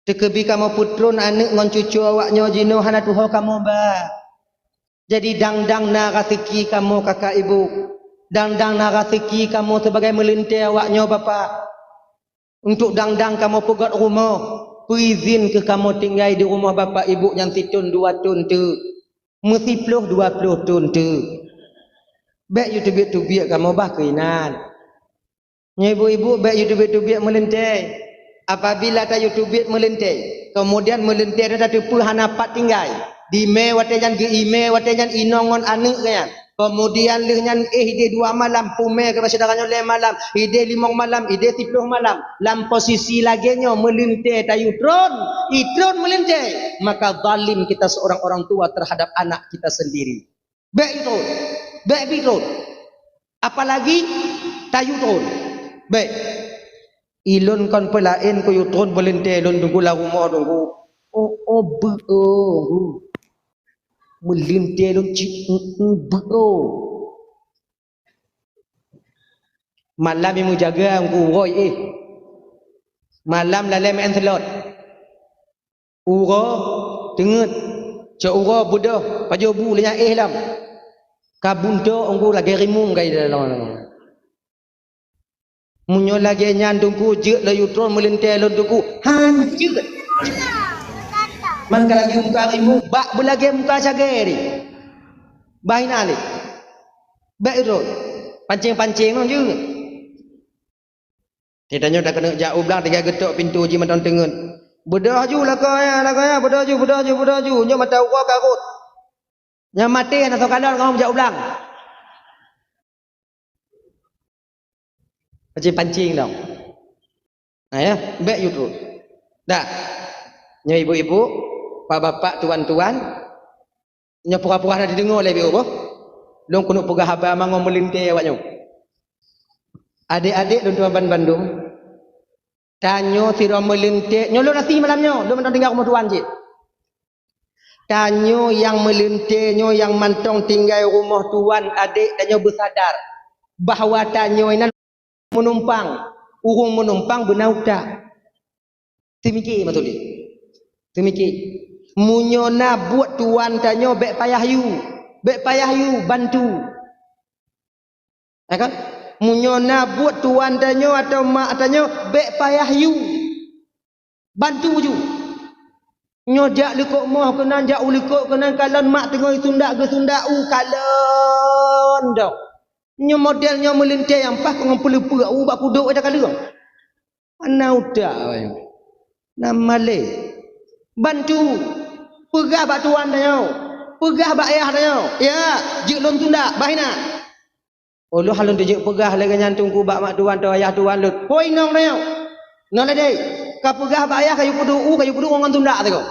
Teukeubi kamoe peutron aneuk ngon cucoe awak nyoe jinoe hana tuho kamoe ba. Jadi dang-dang na raseuki kamoe kakak ibu. Dang-dang na raseuki kamoe sibagai meulintèe awak nyoe, Bapak. Untuk dang-dang kamoe peugöt rumoh, peuizin keu kamoe tinggai di rumoh Bapak Ibu nyan sithon dua thon teuk, meusiploh dua ploh thon teuk. Bèk yue teubiet-teubiet kamoe bah keuinan. Nyoe ibu-ibu bèk yue teubiet-teubiet meulintèe. Apabila tayue teubiet meulintèe, keumudian meulintèe nyan tateupeue hana pat tinggai, dimè watèe nyan geu-imè watèe nyan inong ngon aneuk geuh nyan. Keumudian lheueh nyan éh idéh dua malam, pumè keu syedara nyoe lhèe malam, idéh limong malam, idéh siploh malam. Lam posisi lagèe nyoe meulintèe tayue tron, itron meulintèe, maka zalim kita seorang orang tua terhadap anak kita sendiri. Bèk yue tron. Bèk pih tron. Apalagi tayue tron. Bèk. Ilôn kon peulaén keu yue tron meulintèe lôn teungku lam rumoh teungku. Oh, oh, beu, oh, oh. Meulintèe lôn cit, mm, mm, beu, oh. Malam nyang meujaga teungku uroe éh. Malam lalè maén slot. Uroe teungeut, cok uroe beudôh, pajoh bu lé nyan éh lom. Ka buntok teungku lagèe rimueng ka idalong. Meunyoe lagèe nyan teungku jeuet laju tron meulintèe lôn teungku, han jeuet. Man ka lagèe muka rimueng, bak beulagèe muka cagèe deh. Bah inan lé. Bèk tron. Pancéng-pancéng lom jeuet. Di tanyoe takeuneuk jak u blang, tinggai geutok pintoe jih mantong teungeut. Beudôh ju lakoe nyan, lakoe nyan, beudôh ju, beudôh ju, beudôh ju. Nyoe mata uroe ka rhot. Nyang maté hana soe kalon kamoe jak u blang. Pancing-pancing dong. Nah ya, bèk yue tron. Dah. Nyoe ibu-ibu, bapak-bapak, tuan-tuan, Nyoe pura-pura hana jideungoe lé biôh boh. Lôn keuneuk peugah haba mangat meulintèe awak nyoe. Adék-adék lôn tuan ban bandum, tanyoe sidroe meulintèe, nyoe lôn asie malam nyoe, lôn mantong tinggai rumoh tuan cit. Tanyoe nyang meulintèe nyoe nyang mantong tinggai rumoh tuan, adék tanyoe beusadar bahwa tanyoe inan meunumpang, ureueng meunumpang beuna utak. Teumiki, Mak Sudi. Teumiki. Meunyoe na buet tuan tanyoe, bèk payah yue. Bèk payah yue, bantu. Ya kan? Meunyoe na buet tuan tanyoe atawa mak tanyoe, bèk payah yue. Bantu ju. Nyoe jak likot moh keunan, jak u likot keunan, kalon mak teungoh sundak geusundak u kalon dong. Nyoe model nyoe meulintèe nyang paih keu ngon peuleupeuk u bak kudok ida kaleueng. Hana utak awaknyan. Na malèe. Bantu. Peugah bak tuan tanyoe. Peugah bak ayah tanyoe. Ya, jeuet lôn sundak, bah inan. Oh, lôn hana lôn teujeuet peugah lagèe nyan teungku bak mak tuan atau ayah tuan lôn. Hôi inong tanyoe. Nyoe ladèe. Ka peugah bak ayah kayue peuduek u, kayue peuduek ngon sundak sigoe.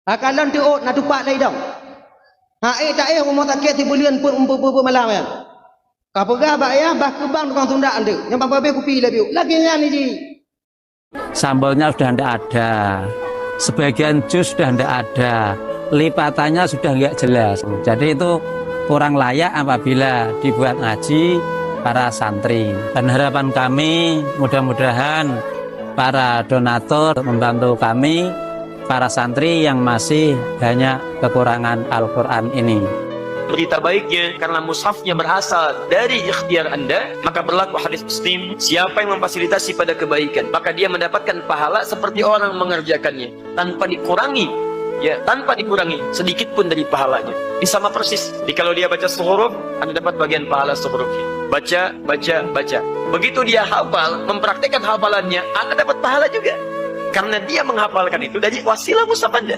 Ka kalon teuôt na tupat lé idong. Ha éh taéh rumoh sakét sibuleuen peuet, peuet, peuet malam nyan. Ka peugah bak ayah bah keubang tukang sundak anteuk, nyang ban pabéh kupi lé biôh. Lagèe nyan jih. Sambalnya sudah ndak ada, sebagian jus sudah ndak ada, lipatannya sudah nggak jelas. Jadi itu kurang layak apabila dibuat ngaji para santri. Dan harapan kami mudah-mudahan para donatur membantu kami, para santri yang masih banyak kekurangan Al-Quran ini. Berita baiknya, karena mushafnya berasal dari ikhtiar Anda, maka berlaku hadis Muslim, siapa yang memfasilitasi pada kebaikan, maka dia mendapatkan pahala seperti orang mengerjakannya, tanpa dikurangi, ya, tanpa dikurangi sedikit pun dari pahalanya. Ini sama persis. Jadi kalau dia baca sehuruf, Anda dapat bagian pahala sehurufnya. Baca, baca, baca. Begitu dia hafal, mempraktekkan hafalannya, Anda dapat pahala juga. Karena dia menghafalkan itu dari wasilah mushaf Anda.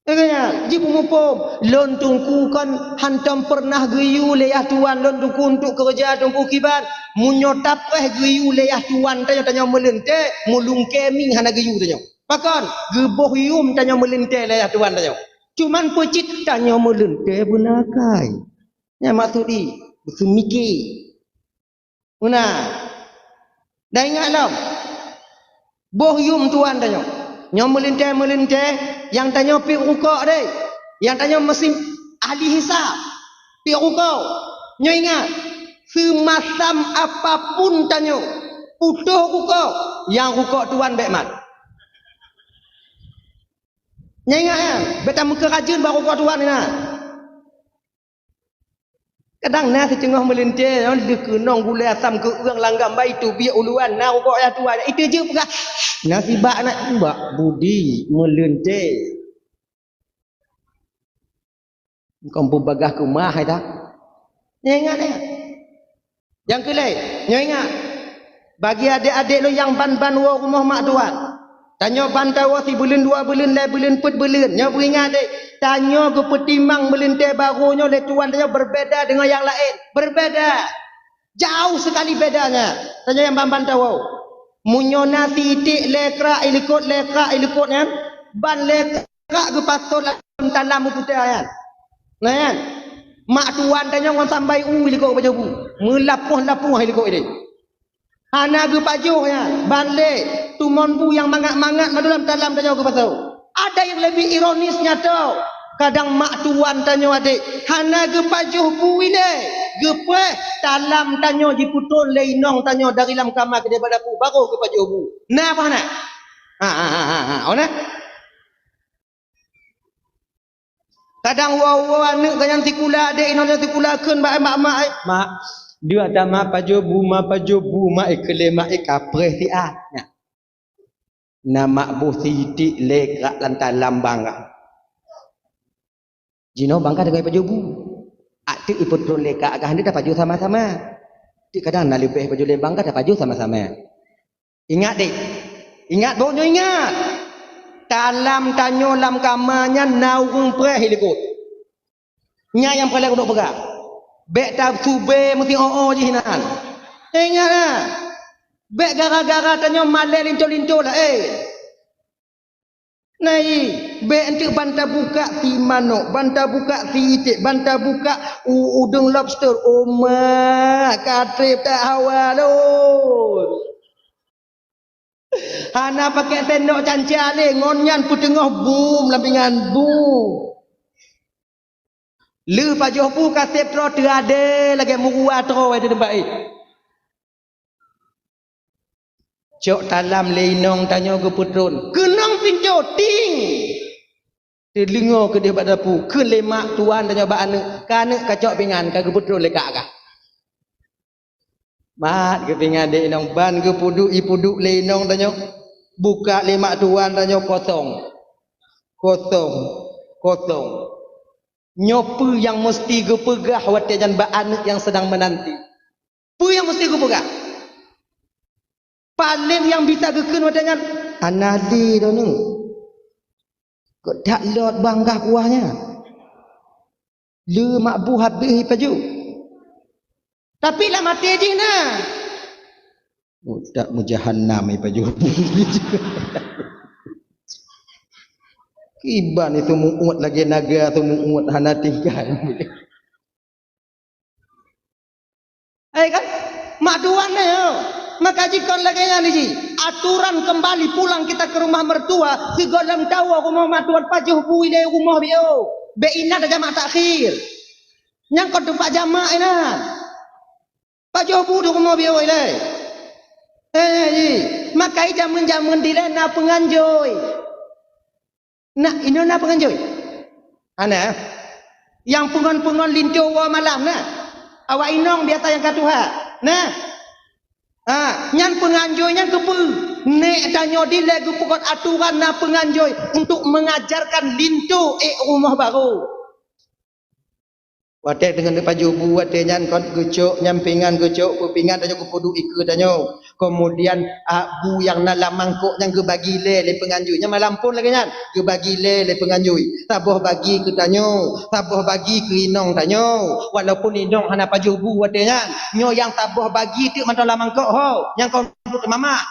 Lagèe nyan, jipeumuphom, lôn teungku kon hantom peureunah geuyue lé yah tuan lôn teungku untuk keureuja teungku kiban. Meunyoe tapreh geuyue lé yah tuan tanyoe, tanyoe meulintèe, meulungkée mieng hana geuyue tanyoe. Pakon? Geuboh yum tanyoe meulintèe lé yah tuan tanyoe. Cuman peucit tanyoe meulintèe beuna akai. Nyan maksud jih, beuseumiké. Meunan. Dan ingat lom, boh yum tuan tanyoe. Nyoe meulintèe-meulintèe, nyang tanyoe piep rukok deh. Nyang tanyoe meusim ahli hisab. Piep rukok. Nyoe ingat, seumasam apapun tanyoe, Putôh rukok, nyang rukok tuan bék mat. Nyan ingat nyan, bék tameukeurajeuen bak rukok tuan nyan. Kadang na siteungoh meuleuntée, nyoe deuh keunong gulée asam keu ureuëng langgam bai teubiet uluan na rukok yah tuan. Itu jeuet peugah, na sibak na bak budi meuleuntée. Engkau peubagah keumah hai ta. Nyoe ingat, ingat. Nyang keulhée, nyoe ingat. Bagi adék-adék lôn nyang ban-ban woe rumoh mak tuan. Tanyoe ban tawoe sibuleuen, dua buleuen, lhée buleuen, peuet buleuen. Nyoe beuingat deh, tanyoe geupeutimang meuleuntée barô nyoe lé tuan tanyoe berbeda deungon nyang laén. Berbeda. Jauh sekali bedanya. Tanyoe nyang ban-ban tawoe. Meunyoe na sitik lé krak ilikot, lé krak ilikot nyan, ban lé krak geupasoe lam talam meuputéh nyan. Nah, nyan. Mak tuan tanyoe ngon sambai u ilikot geupajoh bu. Meulapoh-lapoh ilikot ideh. Hana geupajoh nyan, ban lé tumon bu nyang mangat-mangat mandum lam talam tanyoe geupasoe. Ada yang lebih ironis nyan tho. Kadang mak tuan tanyoe adék hana geupajoh bu ilée, geupeuéh talam tanyoe jipeutron lé inong tanyoe dari lam kama keudeh bak dapu, barô geupajoh bu. Na apa hana? Ha, ha, ha, ha, ha. Oh, na? Kadang woe-woe aneuëk geuh nyan sikula, adék inong nyan sikula kheun bak mak, mak, eh, "Mak, deuh ata mak pajoh bu, mak pajoh bu, mak, eh, keu lé mak, eh, kapreh siat." Nyan. Na mak boh sitik lé krak lam talam bangga. Jinoe bangga deungon pajoh bu. Até ipeutron lé kak agah nyoe tapajoh sama-sama. Ti kadang na leubeh pajoh lé bangga tapajoh sama-sama. Ingat deh. Ingat boh nyoe ingat. Talam tanyoe lam kama nyan na ureuëng preh ilikot. Nyan nyang paleng keuneuk peugah. Bék tasubé meusi o-o jih nan. Ingat na. Bék gara-gara tanyoe malée linto-linto lah, eh. Nai, bék enteuk ban tabukak si manok, ban tabukak si iték, ban tabukak u-, udeueng lobster. Oma, ka treb that hawa lôn. Hana pakai sendok canca lé, ngon nyan peuteungoh bum lam pingan, bum. Lheueh pajoh bu ka seb troe teuadée lagée meuruwa troe di teumpat éh. Cok talam lé inong tanyoe geupeutron. Keunong pintoe, ting! Teudeungoe keudeh bak dapu, kheun lé mak tuan tanyoe bak aneuëk, ka aneuëk kacok pingan, ka geupeutron lé kak kah. Mat geupingan deh inong, ban geupeuduek, ipeuduek lé inong tanyoe. Bukak lé mak tuan tanyoe kosong. Kosong. Kosong. Nyoe peue nyang meusti geupeugah watée nyan bak aneuëk nyang seudang meunanti? Peue nyang meusti geupeugah? Paleng nyang bisa geukheun watée nyan, "Hana lé droeneueh. Kok that lôt bangga kuah nyan. Le mak bu habéh ipajoh." Tapi lam até jih na. Oh, that meujahanam ipajoh. Kiban itu muut lagée naga tu muut hana tinggai. Eh kan? Mak tuan na, yo. Maka jikon lagée nyan jih. Aturan kembali pulang kita ke rumah mertua, sigohlom tawoe rumoh mak tuan pajoh bu ilée rumoh biôh. Bék inan tajamak takhir. Nyang kon teumpat jamak inan. Pajoh bu di rumoh biôh ilée. Eh, jih. Maka jameun-jameun dilée na peunganjoi. Nah, inoe na peunganjoi. Hana. Nyang peungon-peungon linto woe malam na. Awak inong biasa nyang ka tuha. Nah. Ha, nyan peunganjoi nyan keupeue? Nék tanyoe dilée geupeugét aturan na peunganjoi untuk mengajarkan linto ék rumoh barô. Watée teungoh neupajoh bu watée nyan kon geucok nyan pingan geucok peupingan tanyoe geupeuduek ikeue tanyoe. Keumudian, a, bu nyang na lam mangkok nyan geubagi lé lé peunganjui. Nyan malam phon lagée nyan, geubagi lé lé peunganjui. Saboh bagi keu tanyoe, saboh bagi keu inong tanyoe. Walaupun inong hana pajoh bu watée nyan, nyoe nyang saboh bagi teuk mantong lam mangkok ho, nyang kon teumamah.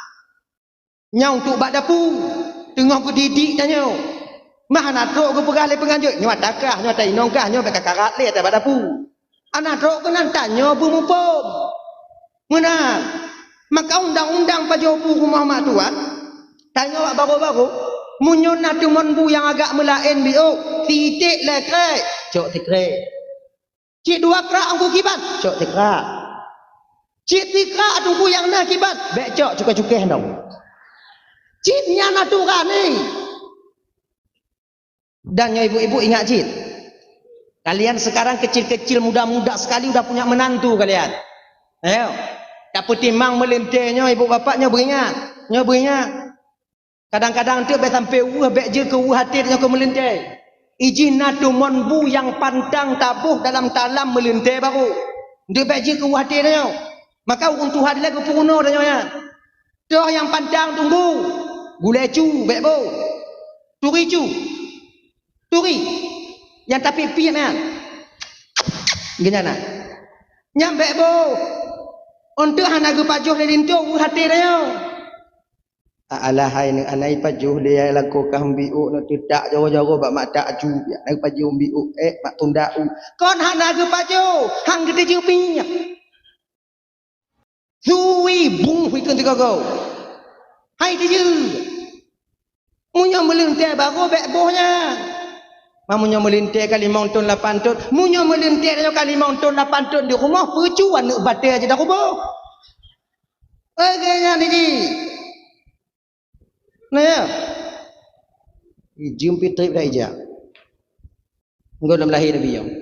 Nyang untuk bak dapu, teungoh geudidik tanyoe. Mah hana trok geupeugah lé peunganjui, nyoe ata kah, nyoe ata inong kah, nyoe bak kakarat lé ata bak dapu. Hana trok keunan tanyoe beumuphom. Meunan, maka undang-undang pajoh bu rumoh mak tuan, tanyoe bak barô-barô, meunyoe na teumon bu nyang agak meulaén biôh, siték lé krek, cok sikrek. Cit dua krak angku kiban, cok sikrak. Cit tikrak teungku nyang na akibat, bèk cok cukéh-cukéh dong. Cit nyan atoran nyan. Dan nyoe ibu-ibu ingat cit. Kalian sekarang kecil-kecil, muda-muda sekali udah punya menantu kalian. Ayo. Tapeutimang meulintèe nyoe ibu bapak nyoe beuingat. Nyoe beuingat. Kadang-kadang teuk bèk sampai weuh, bèk jeuet keu weuh até tanyoe keu meulintèe. Ijih na tumon bu nyang pantang taboh dalam talam meulintèe barô. Teuk bèk jeuet keu weuh até tanyoe. Maka ureueng tuha dilèe geupeurunoe tanyoe nyan. Toh nyang pantang tunggu. Gulèe cu bèk boh. Turi cu. Turi. Nyang tapiep-piep nyan. Geuhnyan na. Nyan bèk boh. Eunteuk hana geupajoh lé linto weuh até tanyoe. Alah hai neuh, anai pajoh lé ai lakoe kah mbiôk, na teutak jaroe-jaroe bak mak takju, ya, na pajoh mbiôk, eh, mak tunda u. Kon hana geupajoh, han geuteujeuet pih. Sui bung hui keu tiga go. Hai teujeuet. Meunyoe meulintèe barô bèk boh nyan. Ma meunyoe meulintèe ka limong thon lapan thon, meunyoe meulintèe nyoe ka limong thon lapan thon di rumoh, peucue aneuk batèe aja takuboh. Lagèe nyan jih. Nah, ya. Jeuem pih trép dah ija. Enggak dalam lahir Nabi nyoe.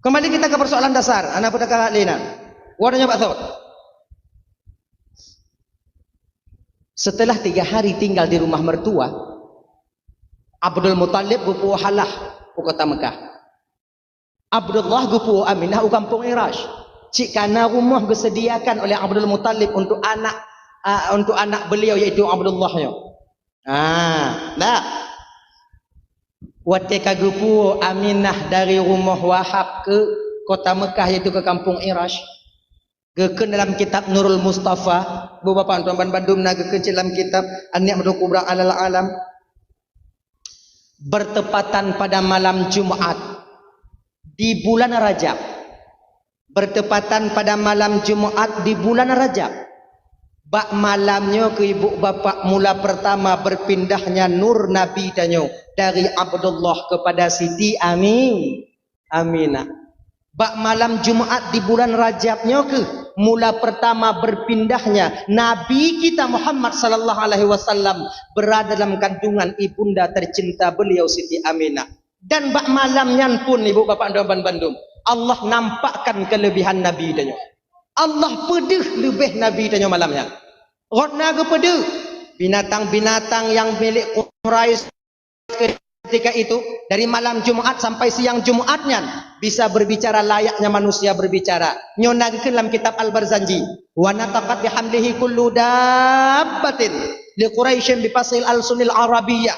Kembali kita ke persoalan dasar, ana peue ka lé na. Wara nyoe bak thot. Setelah tiga hari tinggal di rumah mertua, Abdul Muthalib geupeuhalah u kota Mekah. Abdullah geupeu Aminah u kampung Irash. Cit kana rumoh geusediakan oleh Abdul Muthalib untuk anak, a, untuk anak beliau, yaitu Abdullah nyoe. Ah, nah. Watèe ka geupeu Aminah dari rumoh Wahab ke kota Mekah, yaitu ke kampung Irash. Geukheun dalam kitab Nurul Mustafa, bu bapak tuan ban bandum na geukheun cit dalam kitab An-Ni'matul Kubra Alal Alam. Bertepatan pada malam Jumat di bulan Rajab. Bertepatan pada malam Jumat di bulan Rajab. Bak malam nyoe keu ibu bapak mula pertama berpindahnya nur Nabi tanyoe dari Abdullah kepada Siti Amin. Aminah. Bak malam Jumat di bulan Rajab nyoe keuh mula pertama berpindahnya Nabi kita Muhammad sallallahu alaihi wasallam berada dalam kandungan ibunda tercinta beliau Siti Aminah. Dan bak malam nyan pun, ibu bapak dan ban bandum, Allah nampakkan kelebihan Nabi tanyoe. Allah peudeuh leubeh Nabi tanyoe malam nyan. Rot na geupeudeuh binatang-binatang yang milik Quraisy ketika itu, dari malam Jumat sampai siang Jumat nyan, bisa berbicara layaknya manusia berbicara. Nyoe na geukheun lam kitab Al-Barzanji, "Wa nataqat bihamlihi kullu dabbatin li Quraisyin bi fasil alsunil Arabiyyah."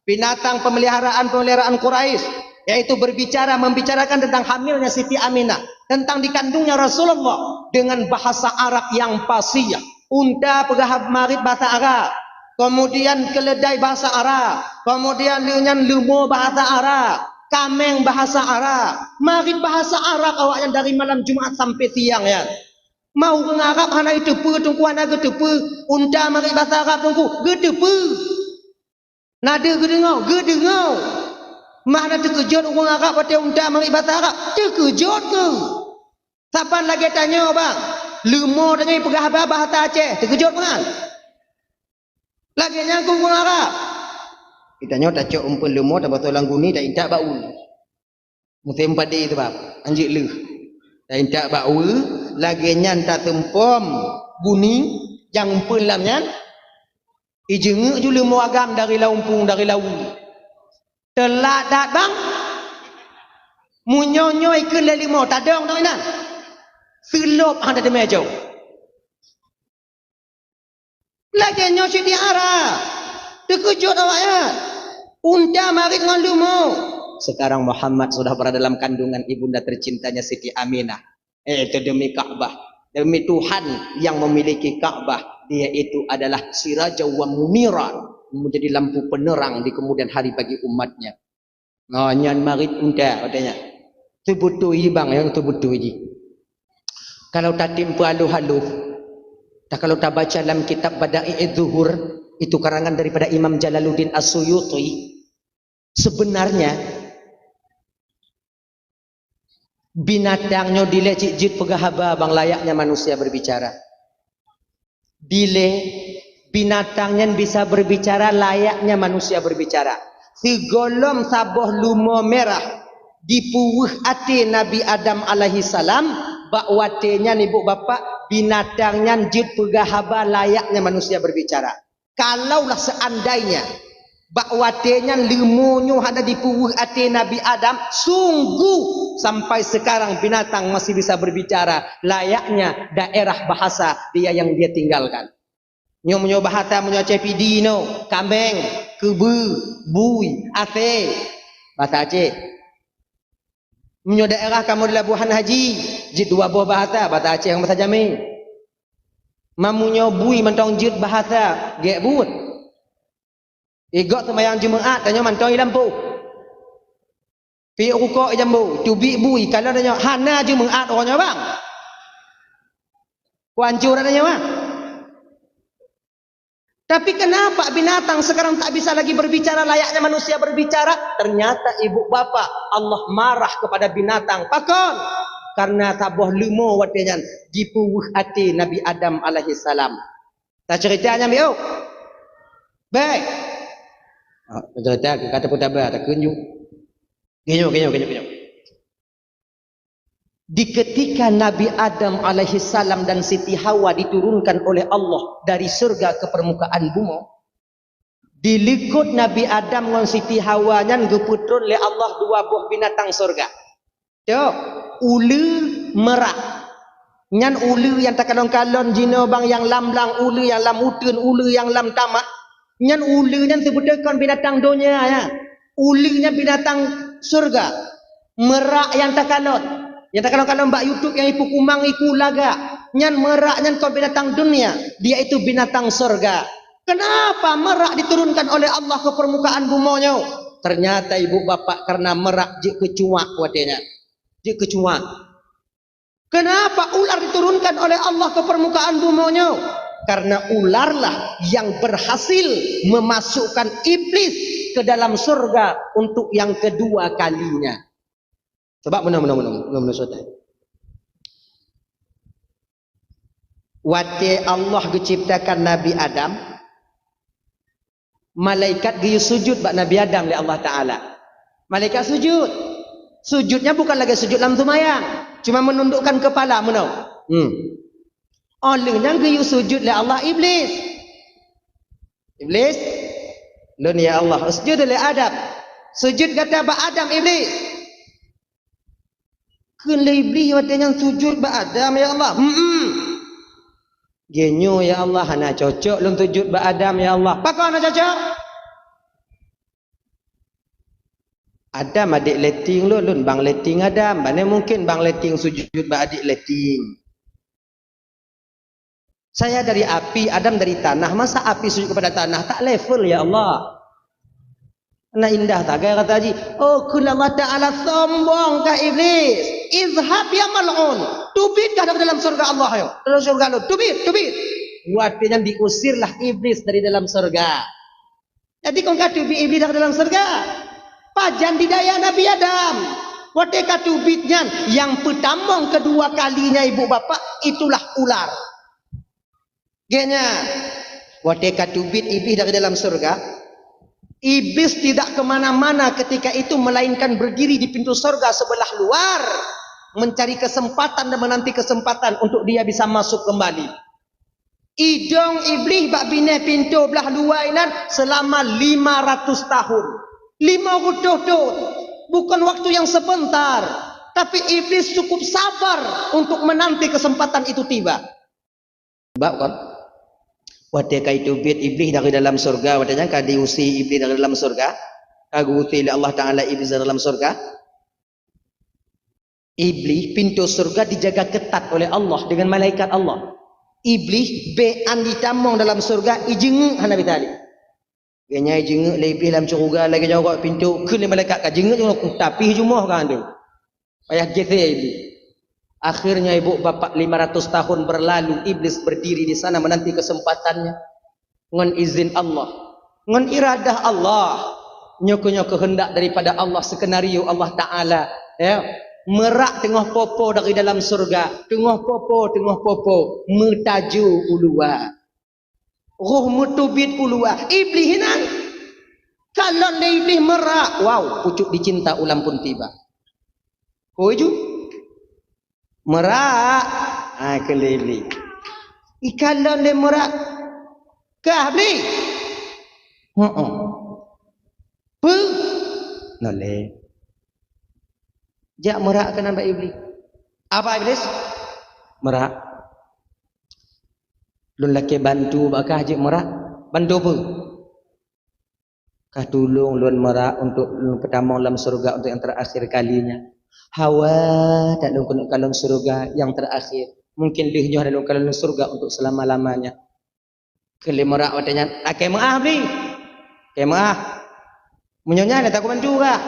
Binatang pemeliharaan-pemeliharaan Quraisy, yaitu berbicara, membicarakan tentang hamilnya Siti Aminah, tentang dikandungnya Rasulullah dengan bahasa Arab yang fasih. Unta peugah marit bahasa Arab, kemudian keledai bahasa Arab, kemudian lé nyan leumo bahasa Arab, kameng bahasa Arab, marit bahasa Arab awaknyan dari malam Jumat sampai siang nyan. Ma ureueng Arab hana jiteupeue, teungku hana geuteupeue, unta marit bahasa Arab teungku geuteupeue. Na deuh geudeungoe? Geudeungoe. Mah na teukeujot ureueng Arab watèe unta marit bahasa Arab? Teukeujot keuh. Saban lagèe tanyoe, bang. Leumo tanyoe peugah haba bahasa Aceh, teukeujot meunan. Lagèe nyan keu ureueng Arab. Tanyoe tacok umpeuen leumo, taboh lam guni, taintat bak u. Musém padé teuh, bang, anjeuk leuh. Taintat bak u, lagèe nyan tateumpom guni nyang umpeuen lam nyan. Ijeungeuk ju leumo agam dari lam umpung, dari lam u. Teulat that, bang. Meunyoe nyoe ikheun lé leumo, tadong dong inan. Seulop hana teumé jok. Lagèe nyoe cit di Arab. Teukeujot awaknyan. Unta marit ngon leumo. Sekarang Muhammad sudah berada dalam kandungan ibunda tercintanya Siti Aminah. Eh, itu demi Ka'bah. Demi Tuhan yang memiliki Ka'bah. Dia itu adalah sirajan wa munira. Menjadi lampu penerang di kemudian hari bagi umatnya. Nah, nyan marit unta, katanya. Teubeutôi jih, bang, nyang teubeutôi jih. Kalau tatem peuhaloh-haloh, ta-, kalau tabaca lam kitab Bada'i'idz Zuhur, itu karangan daripada Imam Jalaluddin As-Suyuti, sebenarnya Binatang nyoe dilée cit jeuet peugah haba bang layaknya manusia berbicara. Dilée binatang nyan bisa berbicara layaknya manusia berbicara. Sigohlom saboh leumo mirah dipeuweueh até Nabi Adam alaihissalam, bak watée nyan ibu bapak binatang nyan jeuet peugah haba layaknya manusia berbicara. Kalaulah seandainya bak watée nyan leumo nyoe hana dipeuweueh até Nabi Adam, sungguh sampai sekarang binatang masih bisa berbicara layaknya daerah bahasa dia yang dia tinggalkan. Nyoe meunyoe bahasa meunyoe Aceh Pidie nyoe, kameng, keubeue, bui, asée. Bahasa Aceh. Meunyoe daerah kamoe di Labuhan Haji, jeuet dua boh bahasa, bahasa Aceh ngon bahasa Jamé. Meunyoe bui mantong jeuet bahasa, gét buet. Igok seumayang Jumaat, tanyoe mantong i lampôh. Piek rukok i jambo, teubiet bui, kalau tanyoe hana Jumaat uroe nyoe bang. Kuancur tanyoe ah. Tapi kenapa binatang sekarang tak bisa lagi berbicara layaknya manusia berbicara? Ternyata ibu bapak, Allah marah kepada binatang. Pakon? Karena saboh leumo watée nyan jipeuweueh até Nabi Adam alaihissalam. Tacerita nyan biôh. Baik. Ah, tacerita keu kata peutaba takheun ju. Geunyoe, geunyoe, geunyoe, geunyoe. Di ketika Nabi Adam alaihissalam dan Siti Hawa diturunkan oleh Allah dari surga ke permukaan bumoe, dilikot Nabi Adam ngon Siti Hawa nyan geupeutron lé Allah dua boh binatang surga. Teuh, uleue, merak. Nyan uleue nyang takalon-kalon jinoe bang nyang lam blang, uleue nyang lam uteuen, uleue nyang lam tamak. Nyan uleue nyan seubeutôi kon binatang donya nyan. Uleue nyan binatang surga. Merak nyang takalon. Nyang takalon-kalon bak YouTube nyang ipukumang iku lagak. Nyan merak nyan kon binatang dunia, dia itu binatang surga. Kenapa merak diturunkan oleh Allah ke permukaan bumoe nyoe? Ternyata ibu bapak karena merak jeuet keu cuak watée nyan. Jeuet keu cuak. Kenapa ular diturunkan oleh Allah ke permukaan bumoe nyoe? Karena ularlah yang berhasil memasukkan iblis ke dalam surga untuk yang kedua kalinya. Sebab meunoe, meunoe, meunoe, meunoe, meunoe, saudara. Watée Allah geuciptakan Nabi Adam, malaikat geuyue sujud bak Nabi Adam lé Allah Taala. Malaikat sujud. Sujudnya bukan lagée sujud lam seumayang, cuma menundukkan kepala meunoe. Hmm. Óh lheueh nyan geuyue sujud lé Allah Iblis. Iblis, "Lôn ya Allah, usjud li Adam." Sujud gata bak Adam, Iblis. Kheun lé Iblis watée nyan, "Sujud bak Adam ya Allah." "Hmm." "Geunyoe ya Allah, hana cocok lôn sujud bak Adam ya Allah." "Pakon hana cocok?" "Adam adék leuting lôn, lôn bang leuting Adam. Bagaimana mungkin bang leuting sujud bak adék leuting?" "Saya dari api, Adam dari tanah. Masa api sujud kepada tanah? Tak level ya Allah." Nah indah tak gaya kata haji. Oh, kheun Allah Ta'ala sombong kah Iblis. "Izhab ya mal'un." Teubiet kah dari dalam surga Allah ya. Dalam surga lu. Teubiet, teubiet. Watée nyan diusirlah Iblis dari dalam surga. Jadi kon ka teubiet Iblis dari dalam surga. Pajan didaya Nabi Adam. Watée ka teubiet nyan, nyang peutamong keudua kalinya ibu bapak, itulah ular. Geuhnyan, watée ka teubiet Iblis dari dalam surga, Iblis tidak kemana-mana ketika itu melainkan berdiri di pintu surga sebelah luar, mencari kesempatan dan menanti kesempatan untuk dia bisa masuk kembali. Idong Iblis bak binéh pintoe blah luwa inan seulama lima ratus tahun. Lima ratus tahun. Bukan waktu yang sebentar. Tapi Iblis cukup sabar untuk menanti kesempatan itu tiba. Sebab kan, watée ka iteubiet Iblis dari dalam surga, watée nyan ka diusé Iblis dari dalam surga, ka geuusé lé Allah Taala Iblis dari dalam surga. Iblis, pintoe surga dijaga ketat oleh Allah dengan malaikat Allah. Iblis, bék an jitamong dalam surga, ijeungeuk hana bisa lé. Geuhnyan ijeungeuk lé Iblis lam syeuruga lagée nyoe gok pintoe, kheun lé malaikat ka jeungeuk, jeungeuk, tapi jumoh ka tu. Payah geusé Iblis. Akhirnya ibu bapak lima ratus tahun berlalu, Iblis berdiri di sana menanti kesempatannya. Ngon izin Allah, ngon iradah Allah, nyoe keuh, nyoe keuheundak daripada Allah, skenario Allah Taala, ya. Merak teungoh popo dari dalam syurga, teungoh popo, teungoh popo, meutaju u luwa. Roh meuteubiet u luwa. Iblih inan. Kalon lé Iblih merak. Wow, pucuk dicinta ulam pun tiba. Hoi ju. Merak. Ah, kheun lé Iblih. Ikalon lé merak. Kah, Iblih? Heeh. Peue? Noleh. Jak merak keunan bak Iblih. Apa Iblis? Merak. Lôn lakée bantu bak kah jeuet merak. Bantu peue? Kah tulông lôn merak untuk lôn peutamong lam syeuruga untuk nyang teurakhier kali nyan. Hawa that lôn keuneuk kalon syeuruga nyang teurakhier. Mungken lheueh nyoe hana lôn kalon syeuruga untuk seulama-lamanya. Kheun lé merak watée nyan, "Lakée meuáh, Bli. Lakée meuáh. Meunyoe nyan, na taku bantu kah.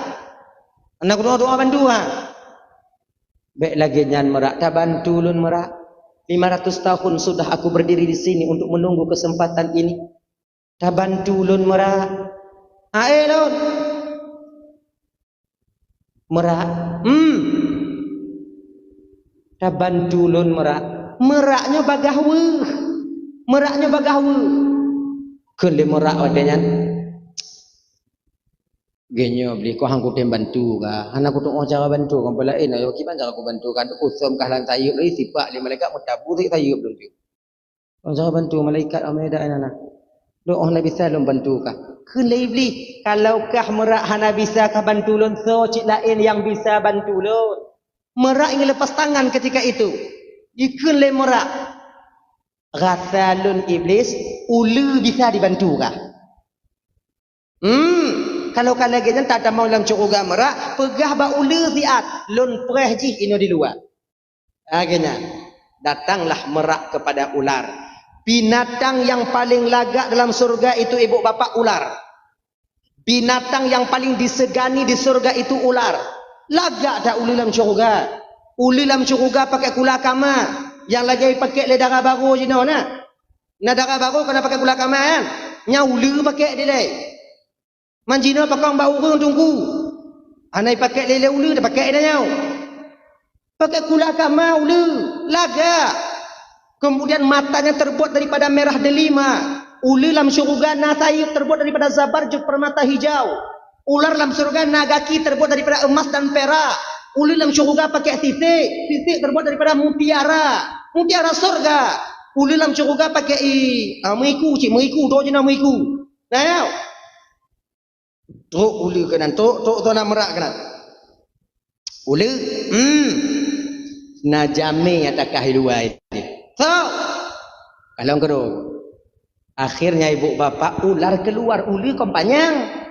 Na kudoa-doa bantu kah." "Bék lagée nyan merak, tabantu lôn merak. Lima ratus tahun sudah aku berdiri di sini untuk menunggu kesempatan ini. Tabantu lôn merak. Aé lôn." Merak. Hmm. Tabantu lôn merak. Merak nyoe bagaih weueh. Merak nyoe bagaih weueh. Kheun lé merak watée nyan. Geuh nyoe Bli, kah han kutem bantu kah. Hana kutuoh cara bantu kah. Peulaén, ayo kiban cara kubantu kah. Kusöm kah lam sayeuep lé sipak lé malaikat meutabu di sayeuep lôn tu. Cara bantu malaikat Ameda nyan na. Doa Nabi Isa lôn bantu kah. Kheun lé Iblih, kalau kah merak hana bisa kah bantu lôn, soe cit laén nyang bisa bantu lôn. Merak ingin lepas tangan ketika itu. Jikheun lé merak. Rasa lôn Iblis, uleue bisa dibantu kah. Hmm, kalau ka lagée nyan tatamong lam syeuruga merak, peugah bak uleue siat, lôn preh jih inoe di luwa. Lagée nyan, datanglah merak kepada ular. Binatang yang paling lagak dalam syeuruga itu ibu bapak ular. Binatang yang paling disegani di syeuruga itu ular. Lagak that uleue lam syeuruga. Uleue lam syeuruga pakai kula kama, nyang lagée pakai lé dara barô jinoe na. Na dara barô kana pakai kula kama nyan. Nyan uleue pakai dilée. Man jinoe pakong bak ureuëng teungku. Hana ipakai lé-lé uleue, tapakai dah nyoe. Pakai kula kama uleue, lagak. Kemudian matanya terbuat daripada merah delima. Uleue lam syeuruga na sayeuep terbuat daripada zabarjud permata hijau. Ular lam syeuruga na gaki terbuat daripada emas dan perak. Uleue lam syeuruga pakai sisek, sisek terbuat daripada mutiara. Mutiara syeuruga. Uleue lam syeuruga pakai i, ah, meuiku cit, meuiku, tu je na meuiku. Nah, ya. Trok uleue keunan, trok, trok tu na merak keunan. Uleue, hmm. Na jamé nyang takah i luwa nyoe. So, kalon keudroe. Akhirnya ibu bapak ular keluar, uleue kon panyang.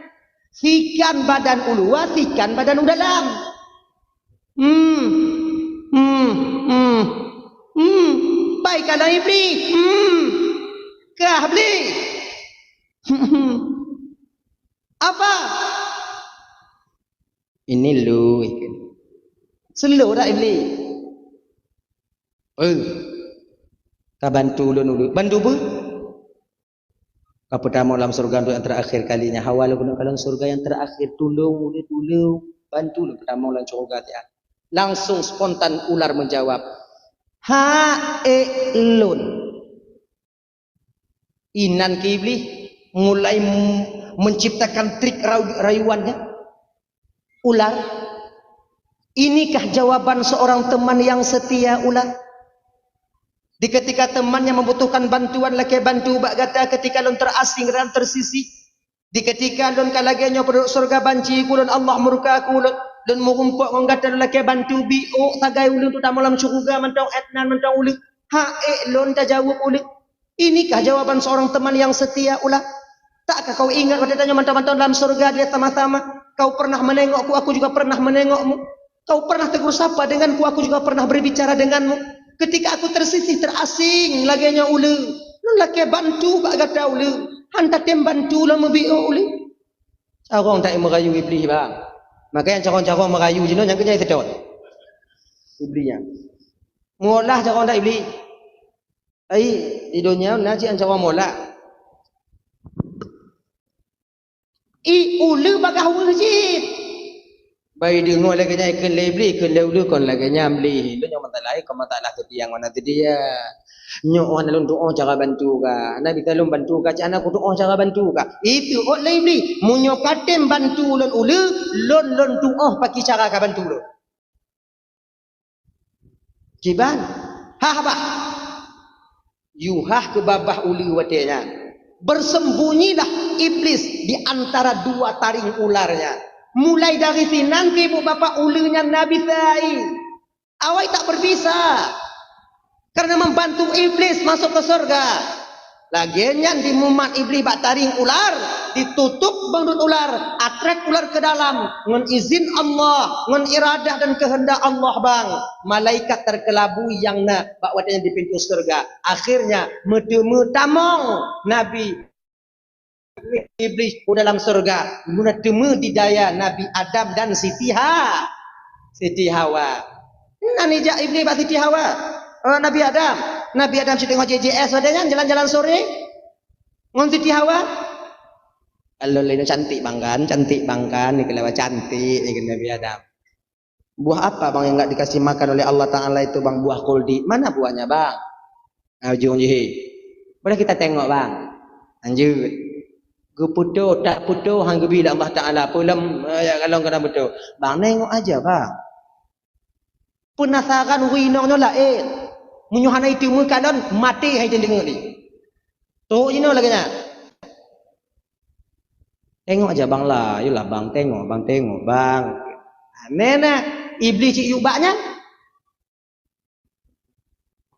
Sikan badan u luwa, sikan badan u dalam. Hmm. Hmm. Hmm. Hmm. Pai kalon Iblih. Hmm. Kah Iblih. Apa? Ini lu ikut. Selo dak Iblih? Eh. Ka bantu ulôn dulu. Bantu apa? Ka peutamong lam syeuruga untuk nyang terakhir kalinya. Hawa lôn keuneuk kalon syeuruga nyang terakhir. Tulông ulôn, tulông. Bantu lôn peutamong lam syeuruga tian. Langsung spontan ular menjawab, "Ha ék lôn." Inan keu Iblih mulai m-, menciptakan trik rayu-, rayuannya. Ular, inikah jawaban seorang teman yang setia, ular? Di ketika temannya membutuhkan bantuan, lakée bantu bak gata ketika lôn terasing dan tersisih. Di ketika lôn ka lagée nyoe peuduek syeuruga banci ku lôn, Allah murka ku lôn, lôn meurumpok ngon gata lôn lakée bantu, biôk sagai ulôn teutamong lam syeuruga mantong, étnan mantong ulôn. Ha ék lôn tajaweueb ulôn. Inikah jawaban seorang teman yang setia, ular? Takkah kau ingat watée tanyoe mantong-mantong dalam syeuruga dilée sama-sama? Kau pernah menengokku, aku juga pernah menengokmu. Kau pernah tegur sapa denganku, aku juga pernah berbicara denganmu. Ketika aku tersisih, terasing lagée nyoe ulée, lôn lakée bantu bak gata ulée. Han tatem bantu lôn meubiôk ulée. Carông that merayu Iblih, bang. Makanya carông-carông merayu jinoe nyang keujai seutôt. Iblih nyan. Meuolah carông that Iblih. Ai, di donya na cit ancawa mola. I ulée bagaih weueh cit. Bai deungoe lagèe nyan, ikheun lé Iblih, ikheun lé ulèe kon lagèe nyan, Iblih. Lôn nyoe masalah, kon masalah seudia ngon seudia. Nyoe oh hana lôn tuoh cara bantu ka. Nabi saleuem bantu ka, cit hana kutuoh cara bantu ka. Itu ôt lé Iblih, meunyoe katem bantu lôn ulèe, lôn lôn tuoh pakri cara ka bantu lôn. Kiban? Hah bah. Yuhah keu babah ulèe watèe nyan. Bersembunyilah iblis di antara dua taring ular nyan. Mulai dari sinan keuh ibu bapak ulèe nyan na bisai. Awai tak berbisa. Karena membantu iblis masuk ke surga. Lagèe nyan dimumat Iblih bak taring ular, ditutup beungeut ular, atrek ular keu dalam, ngon izin Allah, ngon iradah dan keuheundak Allah bang. Malaikat terkelabu nyang na bak watèe nyan di pintoe syeuruga. Akhirnya, meuteumé tamong Nabi Iblih u dalam syeuruga, guna teumé didaya Nabi Adam dan Siti Ha-, Siti Hawa. Nan ijak Iblih bak Siti Hawa. Oh, Nabi Adam. Nabi Adam cit teungoh J J S watèe nyan jalan-jalan sore ngon Siti Hawa. Kalau laén cantik bang kan, cantik bang kan, ni kalau cantik ni kan Nabi Adam. Buah apa bang yang enggak dikasih makan oleh Allah Ta'ala itu bang, buah khuldi? Mana buahnya bang? Nah, ujung jih. Boleh kita tengok bang. Lanjut. Geupeutoh, tak peutoh, han geubi lé Allah Ta'ala. Peulom, eh, ya, kalon kena beutôi. Bang, nengok aja bang. Penasaran ureueng inong nyoe laén. Meunyoe hana iteumé kalon, maté hai deungoe ni. Trok jinoe lagèe nyan. Tengok aja bang lah, yolah bang tengok, bang tengok, bang. Nah, nena, Iblih cit yue bak nyan.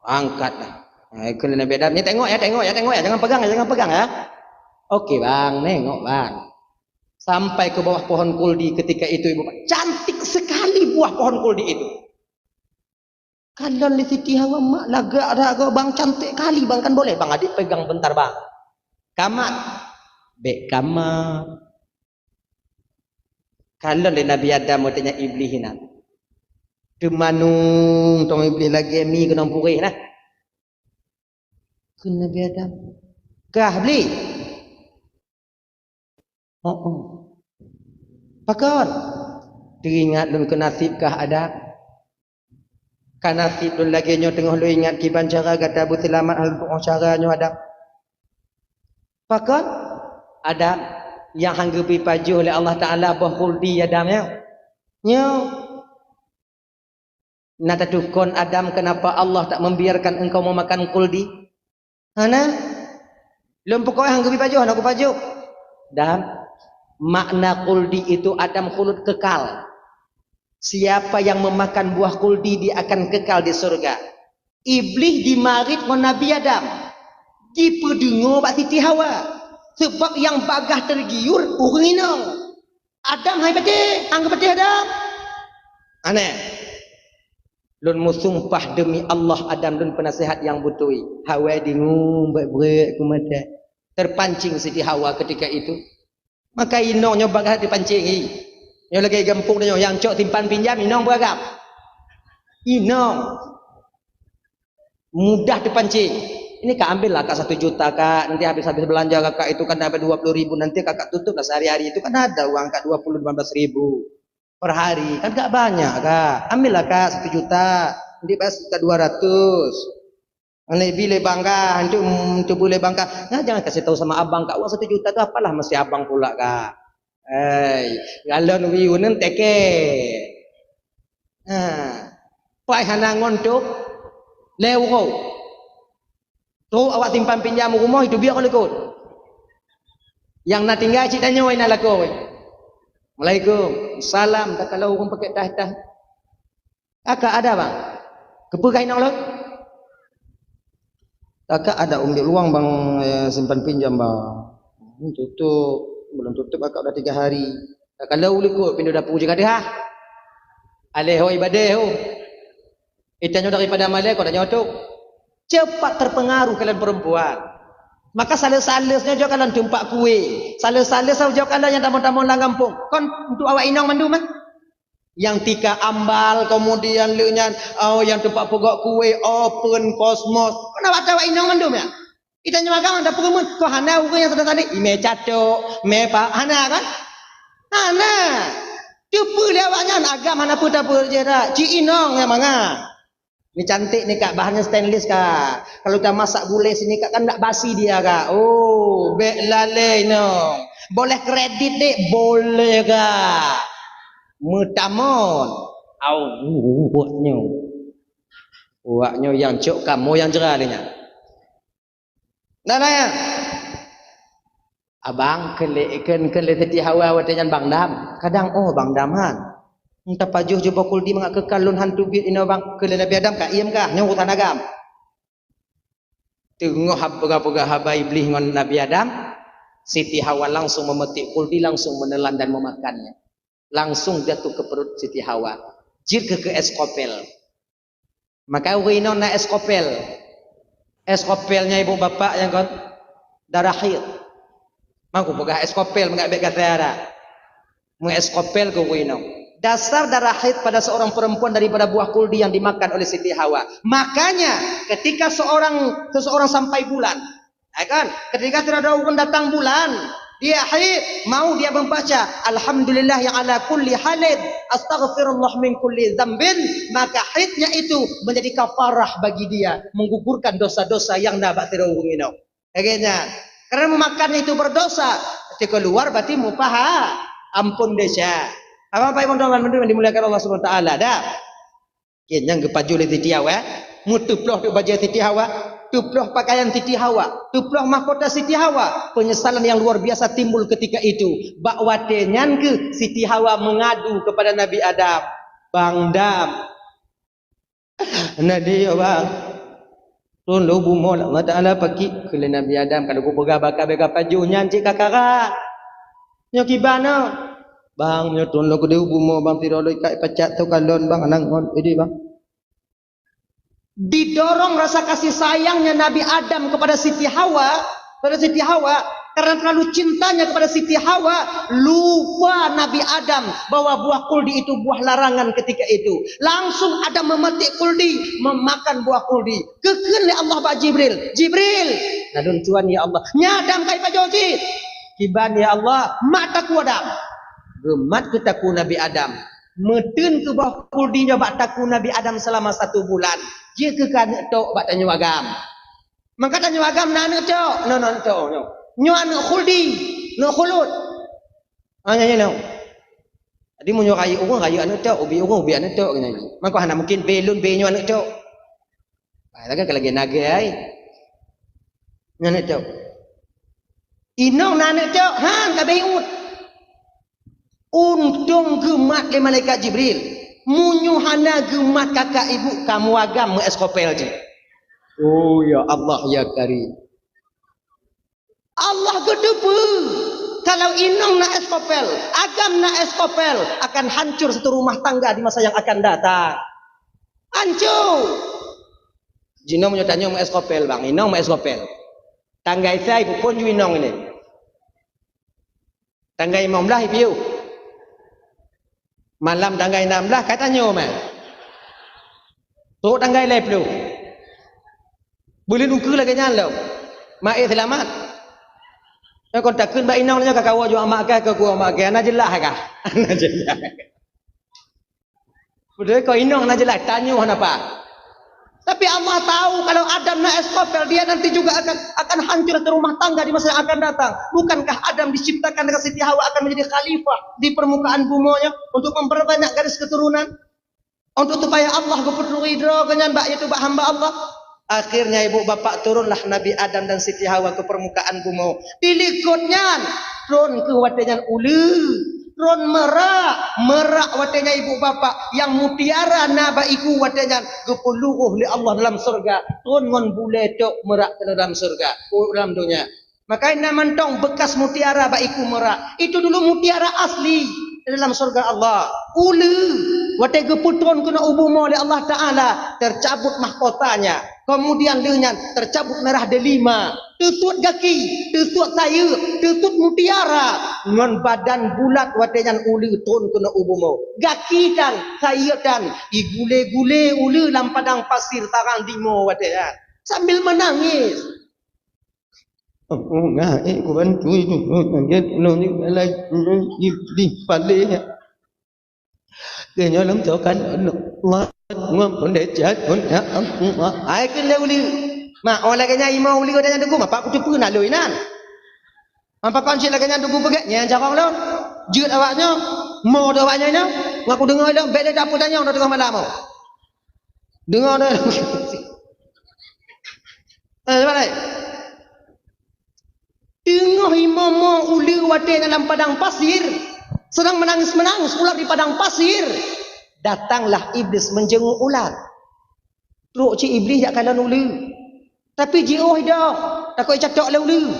Angkat dah. Nah, ikheun lé Nabi Adam, "Ni tengok ya, tengok ya, tengok ya, jangan pegang ya, jangan pegang ya." "Oke bang, nengok bang." Sampai ke bawah pohon kuldi ketika itu ibu, cantik sekali buah pohon kuldi itu. Kalon lé Siti Hawa, "Mak, lagak dak kah bang, cantik kali bang, kan boleh bang adik pegang bentar bang?" "Kamat." "Bèk kamat." Kalon lé Nabi Adam watèe nyan Iblih na. Teumanung tong Iblih lagèe mi keunong puréh na. Kheun Nabi Adam, "Kah Iblih?" "Oh, oh." "Pakon?" "Teuingat lôn keu naseb kah Adam. Ka naseb lôn lagèe nyoe teungoh lôn ingat kiban cara gata beuseulamat, hana lôn tuoh cara nyoe Adam." "Pakon?" "Adam, nyang han geubri pajoh lé Allah Ta'ala boh khuldi Adam nyoe." "Nyoe." "Na tatukon Adam, kenapa Allah tak membiarkan engkau memakan kuldi?" "Hana. Lôn peukoe han geubri pajoh, hana kupajoh." "Adam, makna kuldi itu Adam khulud kekal. Siapa yang memakan buah kuldi, dia akan kekal di surga." Iblih jimarit ngon Nabi Adam. Jipeudeungoe bak Siti Hawa. Sebab nyang bagaih teugiur ureueng inong. Adam hai patéh, han geupatéh Adam. Aneh. "Lôn meusumpah demi Allah, Adam lôn peunasihat nyang beutôi." Hawa deungoe, brek-brek keu mata. Terpancing Siti Hawa ketika itu. Maka inong nyoe bagaih teupancing, hi. Nyoe lagèe gampông nyoe, nyang cok simpan pinjam, inong beuragam. Inong. Mudah teupancing. "Ini Kak, ambillah Kak satu juta Kak, nanti habis-habis belanja Kakak itu kan dapat dua puluh ribu, nanti Kakak tutuplah sehari-hari itu kan ada uang Kak dua puluh, lima belas ribu per hari, kan Kak banyak Kak. Ambillah Kak satu juta, nanti bayar sejuta dua ratus." Aneh bi lé bang Kak, hantu, hantu bu lé bang Kak. Nah, jangan kasih tahu sama abang Kak, uang satu juta tu apalah mesti abang pula Kak. Hei, galon wiu nyan teke. Ha. Pai hana ngon tu, lé uroe. Tu awak simpan pinjam rumoh itu biar likot. Nyang na tinggai cit tanyoe na lakoe. "Assalamualaikum." "Salam." Tak kalau ureueng pakai tah-tah. "Kakak ada, Bang?" "Keupeue kah inong lôn?" "Kakak ada ambil uang, Bang, eh, simpan pinjam, Bang. Hmm, tutup. Belum tutup, kakak udah tiga hari." "Ka lheueh likot pintoe dapu jih ka deuh." Alèh hôi badèh ho. Itanyoe daripada malèe kon tanyoe tu. Cepat terpengaruh kalian perempuan. Maka sales-sales nyoe jok kalian teumpat kue. Sales-sales jok kalian nyang tamong-tamong lam gampông. Kon untuk awak inong mandum, eh? Nyang tika ambal, kemudian lheueh nyan, oh, nyang teumpat peugok kue, open, kosmos. Kon awak inong mandum, ya? Itanyoe agam ada peureumeun, kok hana ureueng nyang sadar-sadar, imè catok, mè pa, hana kan? Hana. Teupeue awaknyan agam hana peue-peue jih dak. Cik inong nyang mangat. Ni cantik ni, Kak, bahannya stainless, Kak. Kalau kita masak gulai sini, Kak, kan ndak basi dia, Kak. Oh, bèk lalée inong. Boleh kredit, Dek? Boleh, Kak. Meutamon. Au, uwak nyoe. Uwak nyoe nyang cok, kamoe nyang jra lé nyan. Nah, nah, ya. Abang, keu lé, keu, keu lé Siti Hawa watèe nyan Bang Dam. Kadang, oh, Bang Dam han. Tapajoh jubah kuldi mangat keukai lôn han teubiet inoe, Bang. Keu lé Nabi Adam ka iem kah? Nyoe urusan agam. Teungoh hab-, peugah-peugah haba Iblih ngon Nabi Adam, Siti Hawa langsung memetik kuldi, langsung menelan dan memakannya. Langsung jatuh ke perut Siti Hawa. Jeuet keu, keu es kopel. Maka ureueng inong na es kopel. Es kopel nyan ibu bapak nyang kon darah haid. Mangku peugah es kopel, mangat bèk gata rasa. Meu es kopel keu ureueng inong. Dasar darah haid pada seorang perempuan daripada buah kuldi yang dimakan oleh Siti Hawa. Makanya, ketika seorang, seseorang sampai bulan, ya kan? Ketika sudah ada orang datang bulan, dia haid, mau dia membaca, "Alhamdulillah yang ala kulli halin, astaghfirullah min kulli dzambin," maka haidnya itu menjadi kafarah bagi dia, menggugurkan dosa-dosa yang na bak sidroe ureueng inong. Lagèe nyan. Karena memakan itu berdosa, ketika keluar berarti mupaha, ampun desya. Apa-apa, ibu-ibu, teman-teman yang dimuliakan Allah Subhanahu wa Taala, dah. Nyan geupajoh lé Siti Hawa, eh? Meuteuploh teuk bajèe Siti Hawa, teuploh pakaian Siti Hawa, teuploh mahkota Siti Hawa. Penyesalan yang luar biasa timbul ketika itu. Bak watèe nyan keuh Siti Hawa mengadu kepada Nabi Adam, "Bang Dam, na di, ya Bang. Thôn lôn bumoe Allah Taala pakik," kheun lé Nabi Adam, ka lheueh geupeugah bak ka bèe ka pajoh nyan cit ka karat. Nyoe kiban na. "Bang, nyoe thôn lôn keudéh bumoe, Bang, sidroe lôn ikat pacak teuh kalon, Bang, anang ngon idéh, Bang." Didorong rasa kasih sayangnya Nabi Adam kepada Siti Hawa, kepada Siti Hawa, karena terlalu cintanya kepada Siti Hawa, lupa Nabi Adam bahwa buah kuldi itu buah larangan ketika itu. Langsung Adam memetik kuldi, memakan buah kuldi. Geukheun lé Allah bak Jibril, "Jibril!" "Nalôn tuan, ya Allah." "Nyan Adam ka ipajoh cit." "Kiban, ya Allah?" "Mat takue Adam." Geumat keu takue Nabi Adam. Meuteun keu buah kuldi nyoe bak takue Nabi Adam selama satu bulan. Jeuet keu keu aneuk tok bak tanyoe agam. Maka tanyoe agam na aneuk tok, na, na aneuk tok nyoe. Nyoe aneuk kuldi, aneuk khulud. Ah, nyan, nyan, nyan. Jadi meunyoe rayeuk ureueng, rayeuk aneuk tok, ubit ureueng, ubit aneuk tok, nyan. Maka hana mungkin bèe lôn, bèe nyoe aneuk tok. Ah, lagèe, lagèe nagèe ai. Nyan aneuk tok. Inong na aneuk tok, han, ka bèe uet. Untông geumat lé malaikat Jibril. Meunyoe hana geumat kakak ibu, kamoe agam meu es kopel cit. Oh, ya Allah, ya Karim. Allah geuteupeue, kalau inong na es kopel, agam na es kopel, akan hancur satu rumah tangga di masa yang akan datang. Hancur. Jinoe meunyoe tanyoe meu es kopel, Bang, inong meu es kopel. Tanggai sa ipeupôn ju inong ini. Tanggai limong blah ipiôh. Malam tanggai nam blah ka tanyoe mah. Trok tanggai lhèe plôh. Buleuen ukeue lagèe nyan lom. Maé seulamat. Nyoe kon takheun bak inong nyoe ka kawoe jok mak kah, ka kuwoe mak kah. Hana jeulaih kah? Hana jeulaih. Beutôi keu inong na jeulaih, tanyoe hana paih. Tapi Allah tahu kalau Adam na es kopel, dia nanti juga akan, akan hancur satu rumah tangga di masa yang akan datang. Bukankah Adam diciptakan dengan Siti Hawa akan menjadi khalifah di permukaan bumoe nyoe untuk memperbanyak garis keturunan? Untuk supaya Allah geupeuridho keu nyan bak, yaitu bak hamba Allah. Akhirnya ibu bapak turunlah Nabi Adam dan Siti Hawa ke permukaan bumoe. Dilikot nyan, tron keuh watèe nyan uleue, tron meurak, meurak watèe nyan ibu bapak, nyang mutiara na bak iku watèe nyan geupeuluruh lé Allah dalam syeuruga, tron ngon bulèe tok meurak keunoe dalam syeuruga, dalam donya. Maka na mantong beukas mutiara bak iku meurak. Itu dulu mutiara asli di dalam syeuruga Allah. Uleue, watèe geupeutron keunoe u bumoe lé Allah Taala, tercabut mahkotanya. Kemudian lheueh nyan tercabut merah delima, teusuet gaki, teusuet sayeuk, teusuet mutiara, ngon badan bulat watèe nyan uleue tron keunoe u bumoe. Gaki tan, sayeuk tan, igulé-gulé uleue lam padang pasir tarang dimoe watèe nyan. Sambil menangis. Aku ngai kubantu itu, nangis ulôn ni lagi di palé. Keu nyoe lom toh kan, Allah, ngom pun deh jat pun, ya Allah. Ai keu lé uleue. Mak, oh lagèe nyan imoe uleue watèe nyan teungku, mapa kuteupeue na lôn inan. Mapa kon cit lagèe nyan teungku peugah, nyan carông lôn. Jeuet awak nyoe, mo deuh awak nyoe nyoe. Ngon kudeungö lom, bèk lé tapeutanyoe teungoh malam. Deungö deh. Eh, cuba laén. Teungoh imoe mo uleue watèe nyan lam padang pasir, sedang menangis-menangis ular di padang pasir. Datanglah iblis menjenguk ular. Trok cit iblis jak kalon uleue. Tapi jiôh idong, takot jicatok lé uleue.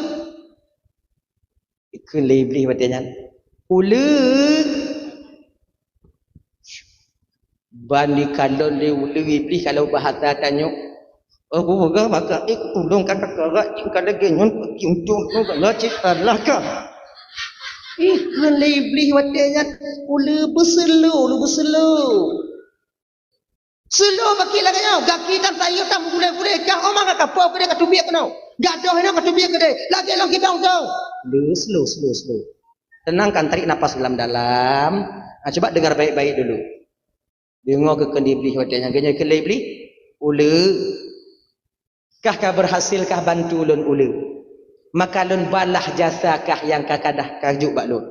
Ikheun lé iblis watèe nyan, "Uleue!" Ban jikalon lé uleue iblis kalau bahasa tanyoe, "Oh, peugah maka, eh, tulông ka takarak, jeuet ka lagèe nyoe, peucium-cium, nyoe ka lagèe salah ka." Ikheun lé iblis watèe nyan, "Uleue beuseulo, uleue beuseulo." Seulô baki lagèe nyoe, gaki dan sayeuet dan meugulèe-gulèe, kah oma ka kapoh keudeh ka teubiet keunoe. Gadôh inoe ka teubiet keudeh, lagèe lôn kibong tu. Slow, slow, slow, slow. Tenangkan, tarik napas dalam-dalam. Ah, cuba dengar baik-baik dulu. Deungö keu kheun Iblih watèe nyan, geunyoe kheun lé Iblih, "Uleue, kah ka beurhasil kah bantu lôn uleue. Maka lôn balah jasa kah nyang ka kadah ka jok bak lôn."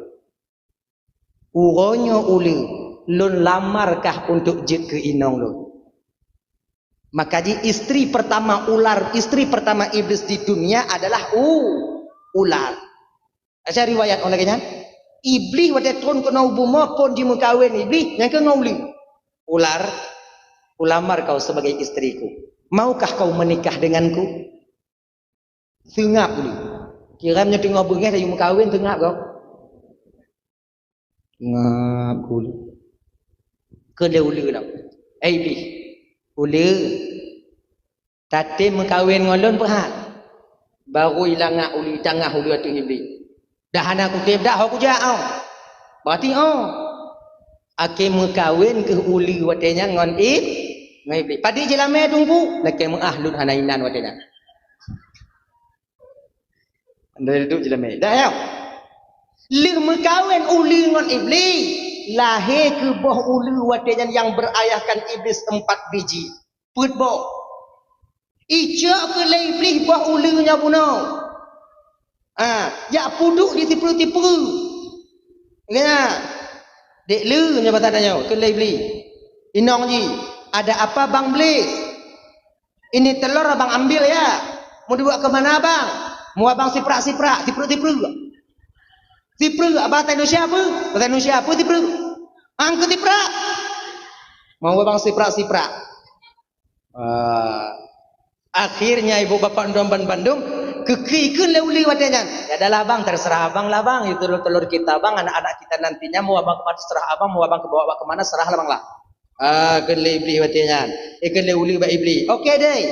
Uroe nyoe uleue, lôn lamar kah untuk jeuet keu inong lôn. Maka jih istri pertama ular, istri pertama iblis di dunia adalah u-, ular. Aca riwayat oh lagèe nyan, Iblih watèe trôn keunoe u bumoe phôn jimeukawen Iblih nyang keu ngon uleue. "Ular, kulamar kau sebagai istriku. Maukah kau menikah denganku?" Seungab uleue. Kirém nyoe teungoh beungéh tayue meukawen, seungab gob. Seungab uleue. Kheun lé uleue lom, "Hai Iblih, uleue, tatem meukawen ngon lôn peuhat?" Barô ilangak uleue, itangah uleue ateueh Iblih. "Dah hana kutem dak ho kujak oh." Berarti oh. Akhé meukawen keuh uleue watèe nyan ngon Ib-, ngon Iblih. "Padit jilamé teungku?" "Lakèe meu'ah lôn hana inan watèe nyan." Andai duek jilamé. Dah ya. Lheueh meukawen uleue ngon Iblih, lahé keuh boh uleue watèe nyan nyang beurayahkan Iblis empat biji. Peuet boh. Icok keuh lé Iblih boh uleue nyoe bunoe. Ah, jak peuduek di tipeue-tipeue. Nyan. Dek le nyoe basa tanyoe keu lé Iblih. "Inong jih, ada apa Bang Blis? Ini telur Abang ambil ya. Mau dibawa ke mana Abang?" "Mau Abang siprak-siprak, tipeue-tipeue." "Tipeue, bahasa Indonesia apa?" "Bahasa Indonesia apa tipeue?" "Angkut siprak." "Mau Abang siprak-siprak." Ah, akhirnya ibu bapak ndom ban bandum, keu-, keu-, kheun lé uleue watèe nyan, "Ya adalah Bang, terserah Abang lah Bang, itu telur-telur kita Bang, anak-anak kita nantinya mau Abang kemana terserah Abang, mau Abang ke bawa ke mana serah lah Bang lah." Ah, kheun lé Iblih watèe nyan. Eh, kheun lé uleue bak Iblih. "Oke deh."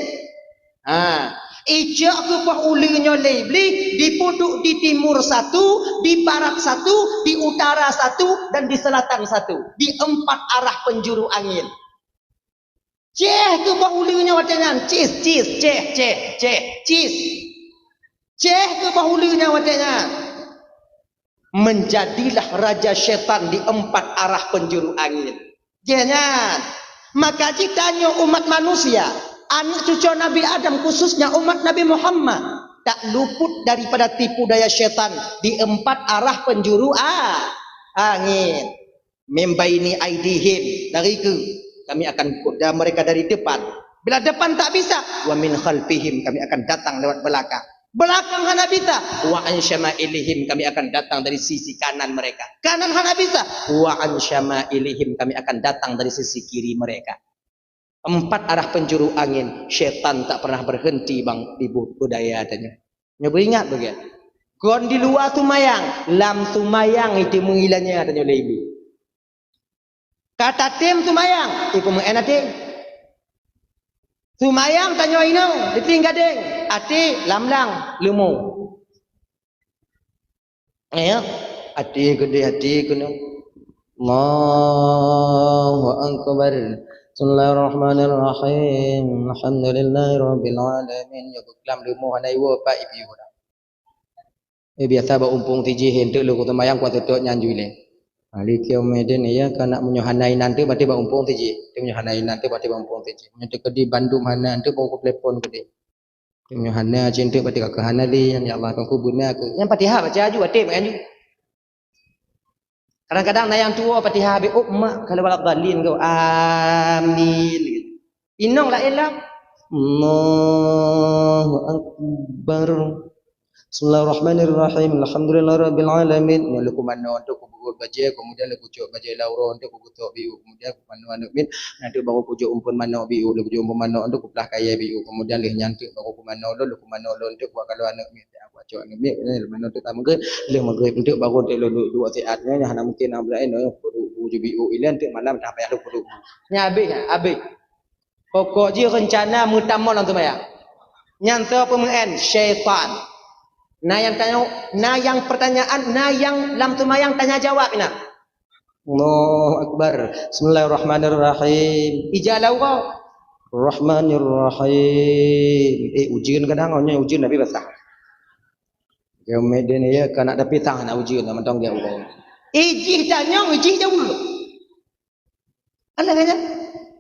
Ha, icok keuh boh uleue nyoe lé Iblih, dipeuduek di timur satu, di barat satu, di utara satu, dan di selatan satu. Di empat arah penjuru angin. Céh keuh boh uleue nyan watèe nyan. Cis, cis, céh, céh, céh, cis. Céh keuh boh uleue nyan watèe nyan. Menjadilah raja setan di empat arah penjuru angin. Jih nyan. Maka jih tanyoe umat manusia, aneuk cucoe Nabi Adam, khususnya umat Nabi Muhammad, tak luput daripada tipu daya setan di empat arah penjuru a-, angin. "Min baini aidihim," dari keu, kami akan goda mereka dari depan. Bila depan tak bisa, "wa min khalfihim," kami akan datang lewat belakang. Belakang hana bisa, "wa an syama'ilihim," kami akan datang dari sisi kanan mereka. Kanan hana bisa, "wa an syama'ilihim," kami akan datang dari sisi kiri mereka. Empat arah penjuru angin, setan tak pernah berhenti, Bang, di bu-, budaya tanyoe. Nyoe beuingat beugiat. Kon di luwa seumayang, lam seumayang itu meuilanya tanyoe lé Iblih. Ka tatem seumayang, ipeumeu'en até. Seumayang tanyoe inoe, diting gadeng, até lam lang, leumo. Ya, até keudeh, até keunoe. Allahu Akbar. Bismillahirrahmanirrahim. Alhamdulillahirabbil alamin. Ya, beukelam leumo hana iwoe, Pak, ipiôh dah. Eh, biasa bak umpung tijih, enteuk leuko seumayang kuat teutôt nyan jui lé. Ahli kiaum medin iya ka nak meunyoe hana inan teuk, berarti bak umpung tiji. Meunyoe hana inan teuk, berarti bak umpung tiji. Meunyoe teukeudi bandum hana teuk, bak telepon keudi. Meunyoe hana cit teuk, berarti ka hana lé. Ya Allah, kan ku beuna ke. Nyang Fatihah baca aju, até baca aju. Kadang-kadang na nyang tuwo Fatihah habéh, "Oh, mak, kalau walad dhalin kau." Amin. Inong laén lah. Allahu Akbar. Bismillahirrahmanirrahim. Alhamdulillahirabbil alamin. Nyoe lheuh kumanoe teuk kubeuet bajée, kemudian lheuh kucok bajée lam uroe teuk kugeusok biôk, kemudian kumanoe aneuk miet. Nyan teuk baru kujok umpon manok biôk, lheuh kujok umpon manok teuk kuplah kayée biôk, kemudian lheuh nyan teuk baru kumanoe lôn, lheuh kumanoe lôn teuk kukalon aneuk miet. Kucok aneuk miet, lheuh manoe teuk ka meugreb, lheuh meugreb teuk baru teuk lôn duek-duek siat. Nyan hana mungken hana beulaén, nyoe kuduek bu ju biôk ilée teuk malam dah payah lôn kuduek bu. Nyan habéh, nyan habéh. Pokok jih reuncana meutamong lam seumayang. Nyan soe peumeu'en? Syaitan. Na nyang tanya, na nyang pertanyaan, na nyang lam seumayang tanya jawab inan. Allahu Akbar. Bismillahirrahmanirrahim. Ija lam uroe. Rahmanirrahim. Eh, ujeuen kadang, oh, nyoe ujeuen Nabi basah. Dia medin ya, ka nak tapi tang nak ujeuen, nak mantong dia uroe. Ijih tanyong, ijih jaweueb. Aneh kan?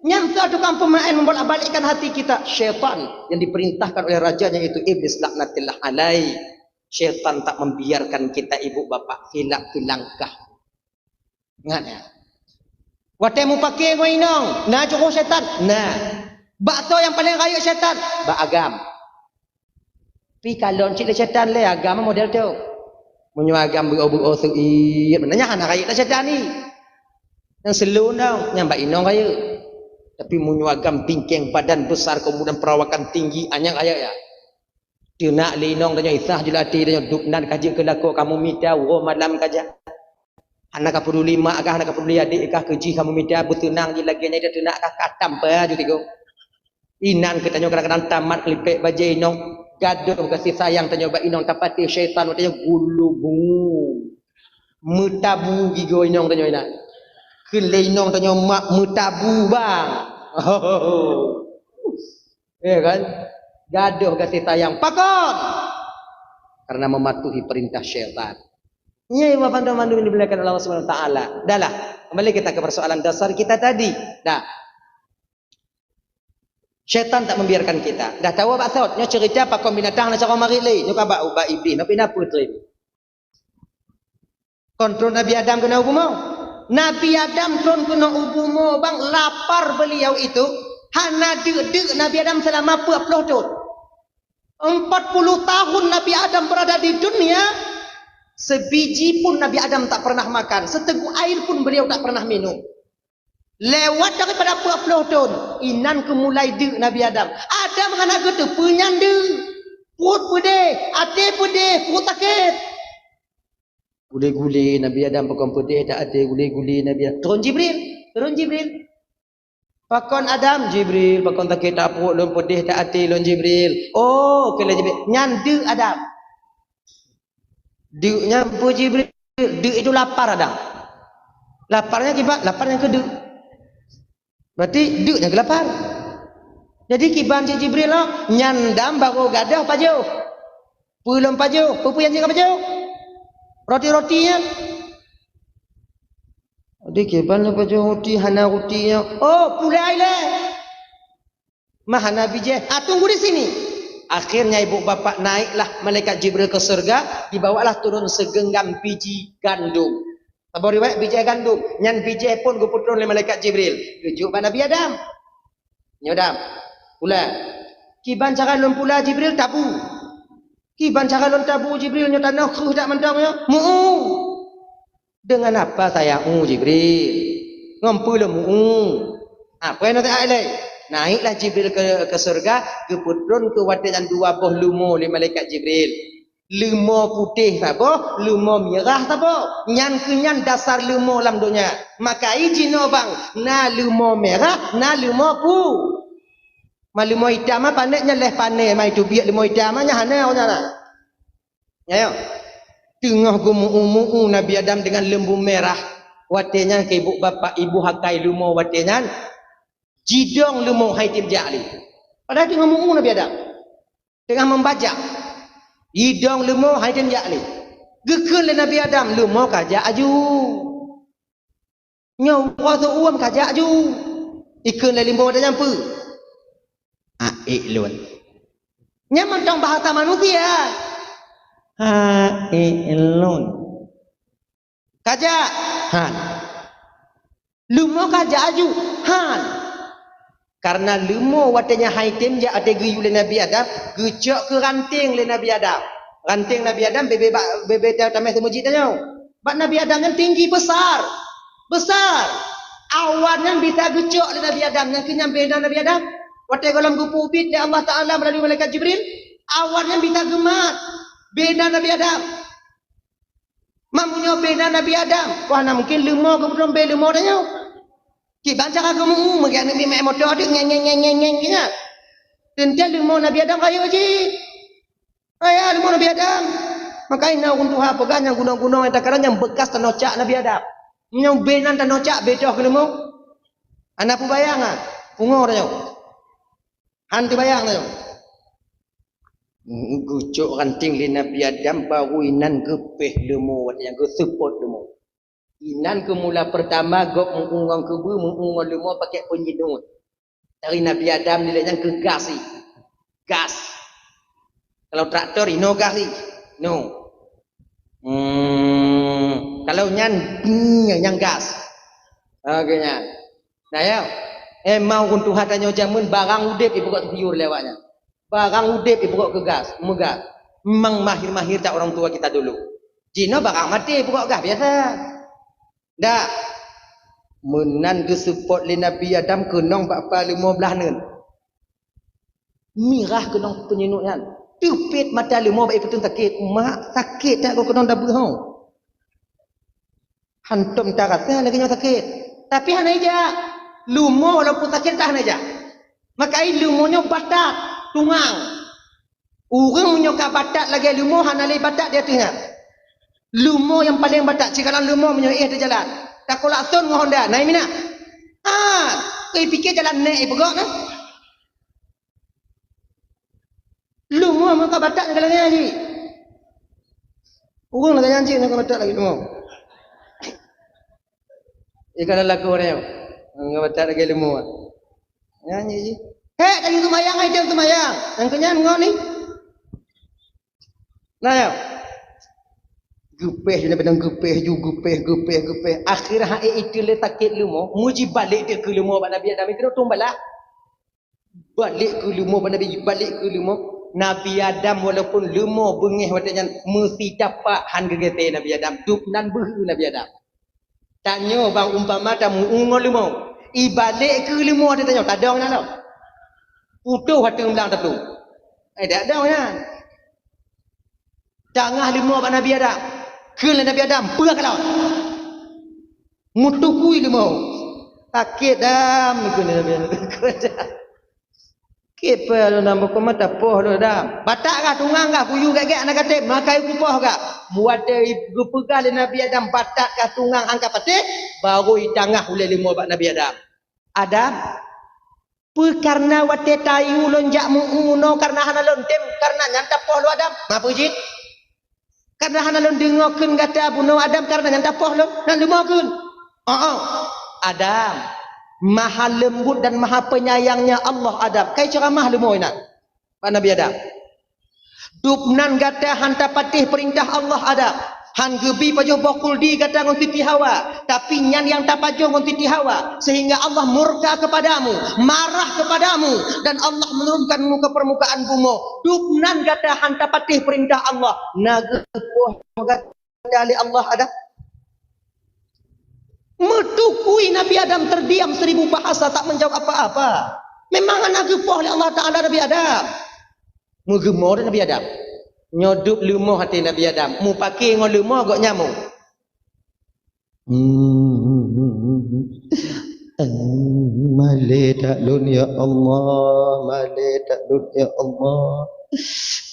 Nyan tu tukang pemain membolak-balikkan hati kita. Syaitan yang diperintahkan oleh rajanya, yaitu Iblis laknatillah alaih. Syaitan tak membiarkan kita, ibu bapak, hilap di langkah. Ingat ya. Watée mupake ngon inong, na jurôh syaitan. Nah. Bak soe nyang paleng rayeuk syaitan? Bak agam. Pi kalon cit lé syaitan lé agam model tu. Meunyoe agam beuo-beuo seuiet, nyan hana rayeuk lé syaitan ni. Nyang seulôn dong, nyang bak inong rayeuk. Tapi meunyoe agam tingkeng badan besar, kemudian perawakan tinggi, anyang rayeuk ya. Teunak lé inong tanyoe, isah jeuet até tanyoe, dub nan ka jeuet keu lakoe, kamoe mita uroe malam ka jak. Hana ka peuduli mak kah, hana ka peuduli adék kah, keu jih kamoe mita beuteunang jih lagée nyan, ida teunak kah, ka tampa ju tigo. Inan keu tanyoe kadang-kadang tamat keulipek bajée inong, gadôh gaséh sayang tanyoe bak inong, tapatéh syaitan bak tanyoe gulubung. Meutabu gigoe inong tanyoe inan. Kheun lé inong tanyoe mak meutabu bang. Ya kan? Gadôh gaséh sayang. Pakon? Karena mematuhi perintah syaitan. Nyoe Bapak Ibu mandum yang dimuliakan Allah Subhanahu wa Taala. Dahlah, kembali kita ke persoalan dasar kita tadi. Dah. Syaitan tak membiarkan kita. Dah tahu bak sot, nyoe cerita pakon binatang na cara marit lé. Nyoe ka bak ubat iblis, nyoe pih na peue teuh. Kon tron Nabi Adam keunoe u bumoe. Nabi Adam tron keunoe u bumoe bang, lapar beliau itu hana deuk-deuk Nabi Adam selama peuet ploh thon. Empat puluh tahun Nabi Adam berada di dunia, sebiji pun Nabi Adam tak pernah makan, seteguk air pun beliau tak pernah minum. Lewat daripada peuet ploh thon, inan keu mulai deuk Nabi Adam. Adam hana geuteupeue nyan deuk. Pruet peudeh, até peudeh, pruet sakét. Gule-gule Nabi Adam pakon peudeh that até, gule-gule Nabi Adam. Tron Jibril, tron Jibril. Pakon Adam? Jibril, pakon sakét that pruet lôn, peudeh that até lôn, Jibril. Oh, keu lé Jibril. Nyan deuk Adam. Deuk nyan peue Jibril? Deuk itu lapar Adam. Lapar nyan kiban? Lapar nyan keu deuk. Berarti deuk nyan keu lapar. Jadi kiban cit Jibril, oh, nyan Adam baru gadôh pajoh. Peue lom pajoh? Peue-peue nyang jeuet ka pajoh? Roti-roti nyan. Jadi kiban lom pajoh roti, hana roti nyan. Oh, pulai lé. Mah hana bijéh. Ah, tunggu di sini. Akhirnya ibu bapak naiklah malaikat Jibril ke surga, dibawalah turun segenggam biji gandum. Saboh riwayat bijéh gandum, nyan bijéh pun geupeutron lé malaikat Jibril. Geujok bak Nabi Adam. Nyoe Adam, pula. Kiban cara lôn pula Jibril tabu. Kiban cara lôn tabu Jibril nyoe tanoh kreueh that mantong nyoe. Mu-u. Dengan apa saya u Jibril? Ngon peue lôn mu-u? Apa nyang teuka ilée? Naiklah Jibril ke, ke surga, geupeutron keu watée nyan dua boh leumo lé malaikat Jibril. Leumo putéh saboh, leumo mirah saboh. Nyan keuh nyan dasar leumo lam donya. Maka i jinoe bang, na leumo mirah, na leumo pu-, ma leumo itam ma panéh nyan leh panéh, ma itu biet leumo itam ma nyan hana awak nyan na. Nyoe, teungoh geumeu-u-meu-u Nabi Adam deungon leumo mirah. Watée nyan keu ibu bapak, ibu hakai leumo watée nyan, jidong leumo hai tem jak lé. Padahai teungoh meu-u Nabi Adam. Teungoh membajak. Jidong leumo hai tem jak lé. Geukheun lé Nabi Adam, leumo ka jak aju. Nyoe uroe seuuem kajak ju. Ikheun lé limong watée nyan peue? Aék lôn. Nyan mantong bahasa manusia. Aék lôn. Kajak? Han. Leumo kajak aju? Han. Karena leumo watée nyan han item jak watée geuyue lé Nabi Adam, geucok keu ranting lé Nabi Adam. Ranting Nabi Adam bebe bak bebe ta-, tameh seumeujid tanyoe. Bak Nabi Adam nyan tinggi, besar. Besar. Awan nyan bisa geucok lé Nabi Adam, nyan keuh nyan bena Nabi Adam. Watée gohlom geupeubiet lé Allah Taala meulalu malaikat Jibril, awan nyan bisa geumat bena Nabi Adam. Meunyoe bena Nabi Adam, wah, na mungkin leumo geupeudong bée leumo tanyoe. Kiban cara geumeu-, meugiat neubi meu'en moto deuek ngeng, ngeng, ngeng, ngeng, ngeng, nyan. Teuntée leumo Nabi Adam rayeuk jih. Raya leumo Nabi Adam. Makajih na ureuëng tuha peugah nyang gunong-gunong nyang takalon nyang beukas tanoh cak Nabi Adam. Nyang bée nan tanoh cak bée toh keu leumo. Hana peubayang, ah, pungo tanyoe. Han teubayang tanyoe. Geucok ranting lé Nabi Adam, baru inan geupéh leumo, watée nyan geuseupôt leumo. Inan keu mula peurtama gob meu-ueng ngon keubeue, meu-ueng ngon leumo pakék peunyinut. Dari Nabi Adam nilai nyan keu gas jih. Gas. Kalau traktor, inoe gas jih. Inoe. Hmm, kalau nyan, nyang gas. Oke, nyan. Nah, ya. Emang ureuëng tuha tanyoe jameun barang udeb ipeugok siur lé awak nyan. Barang udeb ipeugok keu gas, meugas. Memang mahir-mahir that orang tua kita dulu. Jinoe barang maté ipeugok gas biasa. Dak. Meunan geuseupôt lé Nabi Adam keunong bak pa leumo blaih neuen. Mirah keunong peunyinut nyan. Teupet mata leumo bak ipeutung sakét. Mak, sakét that goe keunong dabeuh ho. Hantom tarasa lagée nyoe sakét. Tapi hana ijak. Leumo walaupun sakét, tak hana ijak. Makajih leumo nyoe batat, tungang. Ureuëng meunyoe ka batat lagée leumo, hana lé batat di ateueh nyan. Leumo nyang paleng batat, sikalon leumo meunyoe éh teujalan. Takolak thon ngon honda, na iminak. Ah, keu ipike jalan nèk ipeugok na. Leumo meuka batat nyang lagée nyan jih. Ureuëng lagée nyan jih nyang ka batat lagée leumo. Ié ka laku ureuëng nyang ka batat lagée leumo. Nyan jih. Hék, laju seumayang, ai dem seumayang. Nyang keu nyan ngon ni. Nah, ya. Geupéh ju, Nabi Adam geupéh ju, geupéh, geupéh, geupéh. Akhé hai itu lé sakét leumo, muji balek dia keu leumo bak Nabi Adam itu tum balah. Balek keu leumo bak Nabi, balek keu leumo. Nabi Adam walaupun leumo beungéh watée nyan meusi tapak han geugété Nabi Adam. Dub nan beuhe Nabi Adam. Tanyoe bang umpama tamu-, u ngon leumo. Ibalek keu leumo watée tanyoe tadong nyan lom. Putôh watée umblang taplueng. Eh, dak dong nyan. Tangah leumo bak Nabi Adam. Kheun lé Nabi Adam, peue kalon. Meutukui leumo. Sakét dam, kheun lé Nabi Adam. Kipeue lôn na bukon mata poh lôn dam. Batat kah tungang kah kuyue gét-gét hana katem, makai kupoh kah. Watée geupeugah lé Nabi Adam batat kah tungang angka patéh, baru itangah ulée leumo bak Nabi Adam. Adam, peue kareuna watée tayue lôn jak meu-unoe kareuna hana lôn tem, kareuna nyan tapoh lôn Adam? Ma peue jih? Kareuna hana lôn deungoe kheun gata bunoe Adam, kareuna nyan tapoh lôn, nan leumo kheun. Oh, oh. Adam, maha leumbut dan maha penyayangnya Allah Adam. Kai ceuramah leumo inan. Bak Nabi Adam. Dub nan gata han tapatéh peurintah Allah Adam. Han geubi pajoh boh kuldi gata ngon Siti Hawa. Tapi nyan nyang tapajoh ngon Siti Hawa. Sehingga Allah murka kepadamu, marah kepadamu. Dan Allah menurunkanmu ke permukaan bumoe. Dub nan gata han tapatéh peurintah Allah. Na geupoh gata lé Allah Adam. Meutukui Nabi Adam terdiam seribu bahasa tak menjawab apa-apa. Memang hana geupoh lé Allah Taala Nabi Adam. Meugeumoe Nabi Adam. Nyoe dub leumo até Nabi Adam. Mupake ngon leumo gok nyamoe. Malée that lôn ya Allah, malée that lôn ya Allah.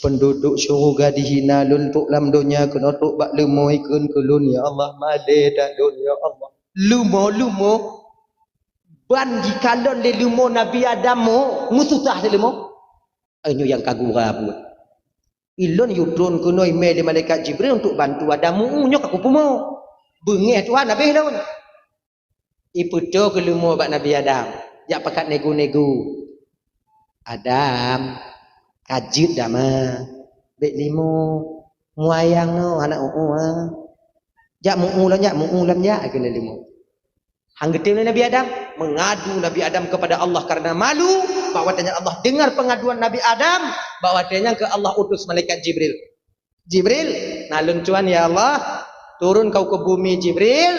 Penduduk syuruga dihina lôn, trok lam donya keunoe trok bak leumo ikheun keu lôn ya Allah, malée that lôn ya Allah. Leumo, leumo. Ban jikalon lé leumo Nabi Adam mo, meususah lé leumo. Nyoe nyang ka gura buet. Ilôn yue tron keunoe imé lé malaikat Jibril untuk bantu Adam meu-ueh, nyoe ka kupeumo. Beungéh Tuhan habéh lôn. Ipeutoe keu leumo bak Nabi Adam, jak pakat negu-negu. "Adam, ka jeuet dama, bèk limo, muayang nyoe hana ôh-ôh, ah. Jak meu-ôh lom jak, meu-ôh lom jak," kheun lé leumo. Han geutem lé Nabi Adam, mengadu Nabi Adam kepada Allah karena malu, bahwa watèe nyan Allah dengar pengaduan Nabi Adam, bahwa watèe nyan keuh Allah utus malaikat Jibril. "Jibril, na lôn tuan ya Allah, turun kau ke bumi Jibril,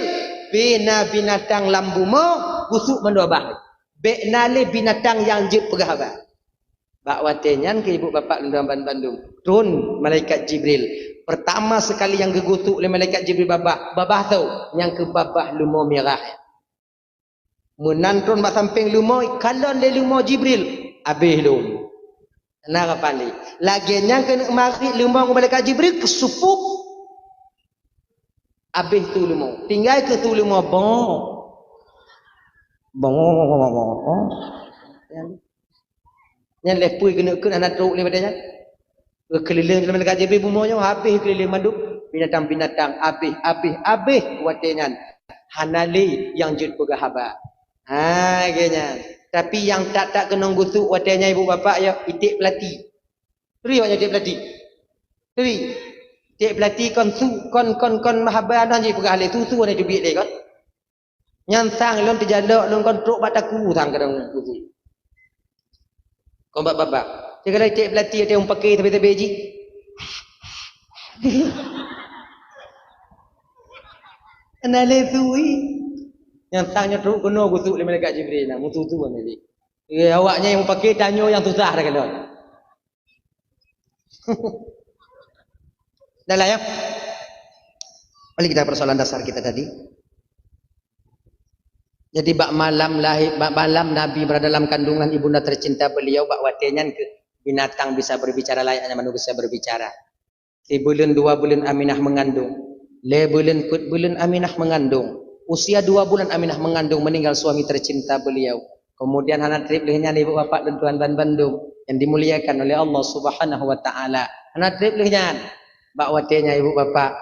bina binatang lam bumoe, gusuk mandua bah. Bèk na lé binatang nyang jeuet peugah haba." Bak watèe nyan keuh ibu bapak lôn tuan ban-, bandum, tron malaikat Jibril. Pertama sekali nyang geugusuk lé malaikat Jibril babah, babah toh, nyang keuh babah leumo mirah. Meunan tron bak sampéng leumo, ikalon lé leumo Jibril, abéh lom. Na ka paléh. Lagèe nyan keuneuk marit leumo ngon malaikat Jibril, keusupôk. Abéh su leumo. Tinggai keu su leumo, bong. Bong. Nyan lé peue keuneuk kheun hana trok lé watèe nyan. Geukeulileng lé malaikat Jibril bumoe nyoe, habéh keulileng mandum binatang-binatang, habéh, habéh, habéh watèe nyan. Hana lé nyang jeuet peugah haba. Ha, lagèe nyan. Tapi nyang that-that keunong gusuk watèe nyan ibu bapak ya, iték peulati. Turi awak nyan iték peulati. Turi. Iték peulati kon su, kon, kon, kon haba nyan jeuet peugah lé su, su hana teubiet lé kon. Nyan sang lôn teujalok lôn kon trok bak takue sang kadang kubu. Kon bak babah. Cit ka lheueh cek peulati watèe meupaké sabe-sabe jih. Hana lé su. Nyan sang nyoe trok keunoe gusuk lé malaikat Jibril na, meututu nyan jih. Eh, awak nyan nyang meupaké tanyoe nyang susah dah kalon. Dah lah ya. Balik kita persoalan dasar kita tadi. Jadi bak malam lahir, bak malam Nabi berada dalam kandungan ibunda tercinta beliau, bak watèe nyan keuh binatang bisa berbicara layaknya manusia berbicara. Sibuleuen dua buleuen Aminah mengandung, lhèe buleuen peuet buleuen Aminah mengandung. Usia dua bulan Aminah mengandung, meninggal suami tercinta beliau. Kemudian hana trép lheueh nyan ibu bapak lôn tuan ban bandum yang dimuliakan oleh Allah Subhanahu wa taala. Hana trép lheueh nyan. Bak watèe nyan ibu bapak,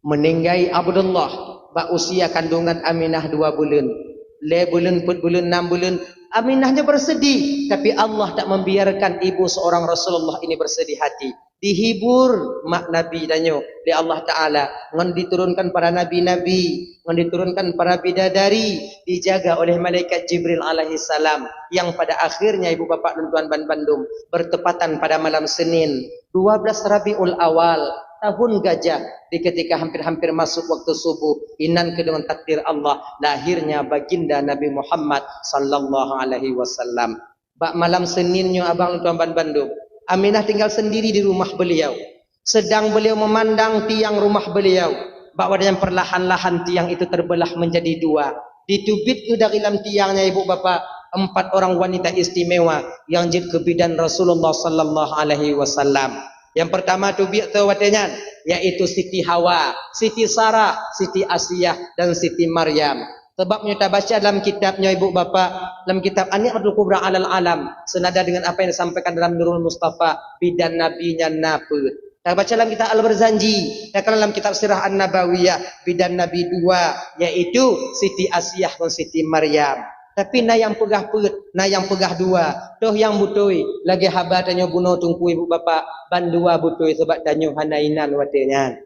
meuninggai Abdullah bak usia kandungan Aminah dua buleuen, lhèe buleuen, peuet buleuen, nam buleuen. Aminah nyoe bersedih, tapi Allah tak membiarkan ibu seorang Rasulullah ini bersedih hati. Dihibur mak Nabi tanyoe lé Allah Taala, ngon diturunkan para nabi-nabi, ngon diturunkan para bidadari, dijaga oleh malaikat Jibril alaihissalam, yang pada akhirnya ibu bapak lôn tuan ban bandum bertepatan pada malam Senin, dua belas Rabiul Awal, tahun gajah, di ketika hampir-hampir masuk waktu subuh, inan keuh deungon takdir Allah, lahirnya baginda Nabi Muhammad sallallahu alaihi wasallam. Bak malam Senin nyoe abang lôn tuan ban bandum, Aminah tinggal sendiri di rumah beliau. Sedang beliau memandang tiang rumah beliau. Bak watèe nyan perlahan-lahan tiang itu terbelah menjadi dua. Diteubiet keuh dari lam tiang nyan ibu bapak, empat orang wanita istimewa nyang jeuet keu bidan Rasulullah sallallahu alaihi wasallam. Nyang pertama teubiet toh watèe nyan, yaitu Siti Hawa, Siti Sarah, Siti Asiah, dan Siti Maryam. Sabab nyoe tabaca lam kitab nyoe ibu bapak, lam kitab An-Ni'matul Kubra alal Alam, senada dengan apa yang disampaikan dalam Nurul Mustafa, bidan Nabi nyan na peuet. Tabaca lam kitab Al-Barzanji, takalon lam kitab Sirah An-Nabawiyah, bidan Nabi dua, yaitu Siti Asiah ngon Siti Maryam. Tapi na nyang peugah peuet, na nyang peugah dua. Toh nyang beutôi, lagèe haba tanyoe bunoe teungku ibu bapak, ban dua beutôi sabab tanyoe hana inan watèe nyan.